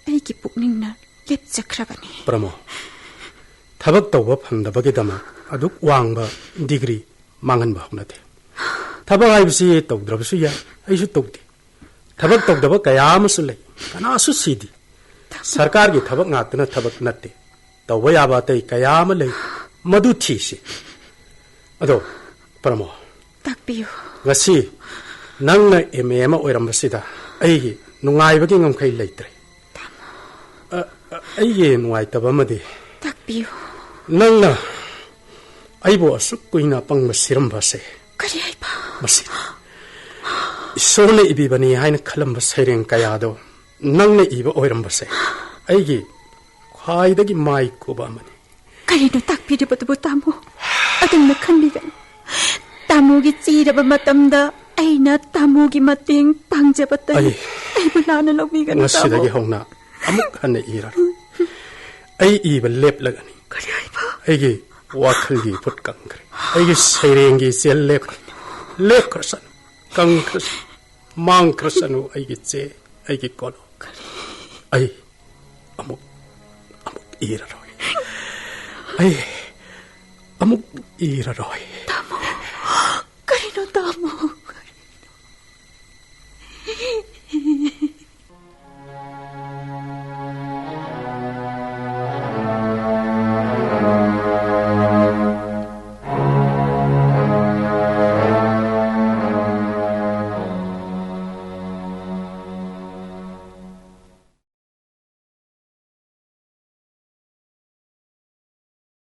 ꯑꯩꯒꯤ ꯄꯨꯛꯅꯤꯡꯅ ꯂꯦꯞꯆꯈ꯭ꯔꯕꯅꯤ꯫ ꯄ꯭ꯔꯃꯣ, ꯊꯕꯛ ꯇꯧꯕ ꯐꯪꯗꯕꯒꯤꯗꯃꯛ ꯑꯗꯨꯛ ꯋꯥꯡꯕ ꯗꯤꯒ꯭ꯔꯤ ꯃꯥꯡꯍꯟꯕ ꯍꯧꯅꯗꯦ꯫ ꯊꯕꯛ ꯍꯥꯏꯕꯁꯤ ꯇꯧꯗ꯭ꯔꯕꯁꯨ ꯌꯥꯏ, ꯑꯩꯁꯨ ꯇꯧꯗꯦ꯫ ꯊꯕꯛ ꯇꯧꯗꯕ ꯀꯌꯥ ꯑꯃꯁꯨ ꯂꯩ, ꯀꯅꯥꯁꯨ ꯁꯤꯗꯦ꯫ ꯁꯔꯀꯥꯔꯒꯤ ꯊꯕꯛ ꯉꯥꯛꯇꯅ ꯊꯕꯛ ꯅꯠꯇꯦ, ꯇꯧꯕ ꯌꯥꯕ ꯑꯇꯩ ꯀꯌꯥ ꯑꯃ ꯂꯩ, ꯃꯗꯨ ꯊꯤꯁꯤ꯫ ꯑꯗꯣ, ꯄ꯭ꯔꯃꯣ, ꯇꯥꯛꯄꯤꯌꯨ꯫ ꯉꯁꯤ ꯅꯪꯅ ꯑꯦꯝ ꯑꯦ ꯑꯃ ꯑꯣꯏꯔꯝꯕꯁꯤꯗ ꯑꯩꯒꯤ ꯅꯨꯡꯉꯥꯏꯕꯒꯤ ꯉꯝꯈꯩ ꯂꯩꯇ꯭ꯔꯦ꯫ ꯑ, ꯑ, ꯑꯩꯒꯤ ꯅꯨꯡꯉꯥꯏꯇꯕ ꯑꯃꯗꯤ, ꯇꯥꯛꯄꯤꯌꯨ꯫ ꯅꯪꯅ ꯑꯩꯕꯨ ꯑꯁꯨꯛ ꯀꯨꯏꯅ ꯑꯄꯪꯕ ꯁꯤꯔꯝꯕ ꯑꯁꯦ, ꯀꯔꯤ ꯍꯥꯏꯕ? ꯃꯁꯤ ꯏꯁꯣꯔꯅ ꯏꯕꯤꯕꯅꯤ ꯍꯥꯏꯅ ꯈꯜꯂꯝꯕ ꯁꯩꯔꯦꯡ ꯀꯌꯥꯗꯣ ꯅꯪꯅ ꯏꯕ ꯑꯣꯏꯔꯝꯕꯁꯦ ꯑꯩꯒꯤ ꯈ꯭ꯋꯥꯏꯗꯒꯤ ꯃꯥꯏ ꯀꯨꯕ ꯑꯃꯅꯤ꯫ ꯀꯔꯤꯅꯣ ꯇꯥꯛꯄꯤꯔꯤꯕꯗꯨꯕꯨ, ꯇꯥꯃꯣ? ꯑꯗꯨꯝꯅ ꯈꯟꯕꯤꯒꯅꯨ꯫ ꯇꯥꯃꯣꯒꯤ ꯆꯤꯔꯕ ꯃꯇꯝꯗ ꯑꯩꯅ ꯇꯥꯃꯣꯒꯤ ꯃꯇꯦꯡ ꯄꯥꯡꯖꯕꯇꯅꯤ꯫ ꯑꯩ ꯑꯩꯕꯨ ꯂꯥꯟꯅ ꯂꯧꯕꯤꯒꯅꯨ, ꯉꯁꯤꯗꯒꯤ ꯇꯥꯃꯣ꯫ ꯍꯧꯅ ꯑꯃꯨꯛ ꯍꯟꯅ ꯏꯔꯔꯣꯏ꯫ ꯑꯩ ꯏꯕ ꯂꯦꯞꯂꯒꯅꯤ꯫ ꯀꯔꯤ ꯍꯥꯏꯕ? ꯑꯩꯒꯤ ꯋꯥꯈꯜꯒꯤ ꯏꯐꯨꯠ ꯀꯪꯈ꯭ꯔꯦ꯫ ꯑꯩꯒꯤ ꯁꯩꯔꯦꯡꯒꯤ ꯏꯆꯦꯜ ꯂꯦꯞꯈ꯭ꯔꯦ꯫ ꯂꯦꯞꯈ꯭ꯔꯁꯅꯨ, ꯀꯪꯈ꯭ꯔꯁꯅꯨ, ꯃꯥꯡꯈ꯭ꯔꯁꯅꯨ ꯑꯩꯒꯤ ꯆꯦ, ꯑꯩꯒꯤ ꯀꯣꯂꯣꯝ꯫ ꯑꯩ ꯑꯃꯨꯛ, ꯑꯃꯨꯛ ꯏꯔꯔꯣꯏ꯫ ꯑꯩ ꯑꯃꯨꯛ ꯏꯔꯔꯣꯏ꯫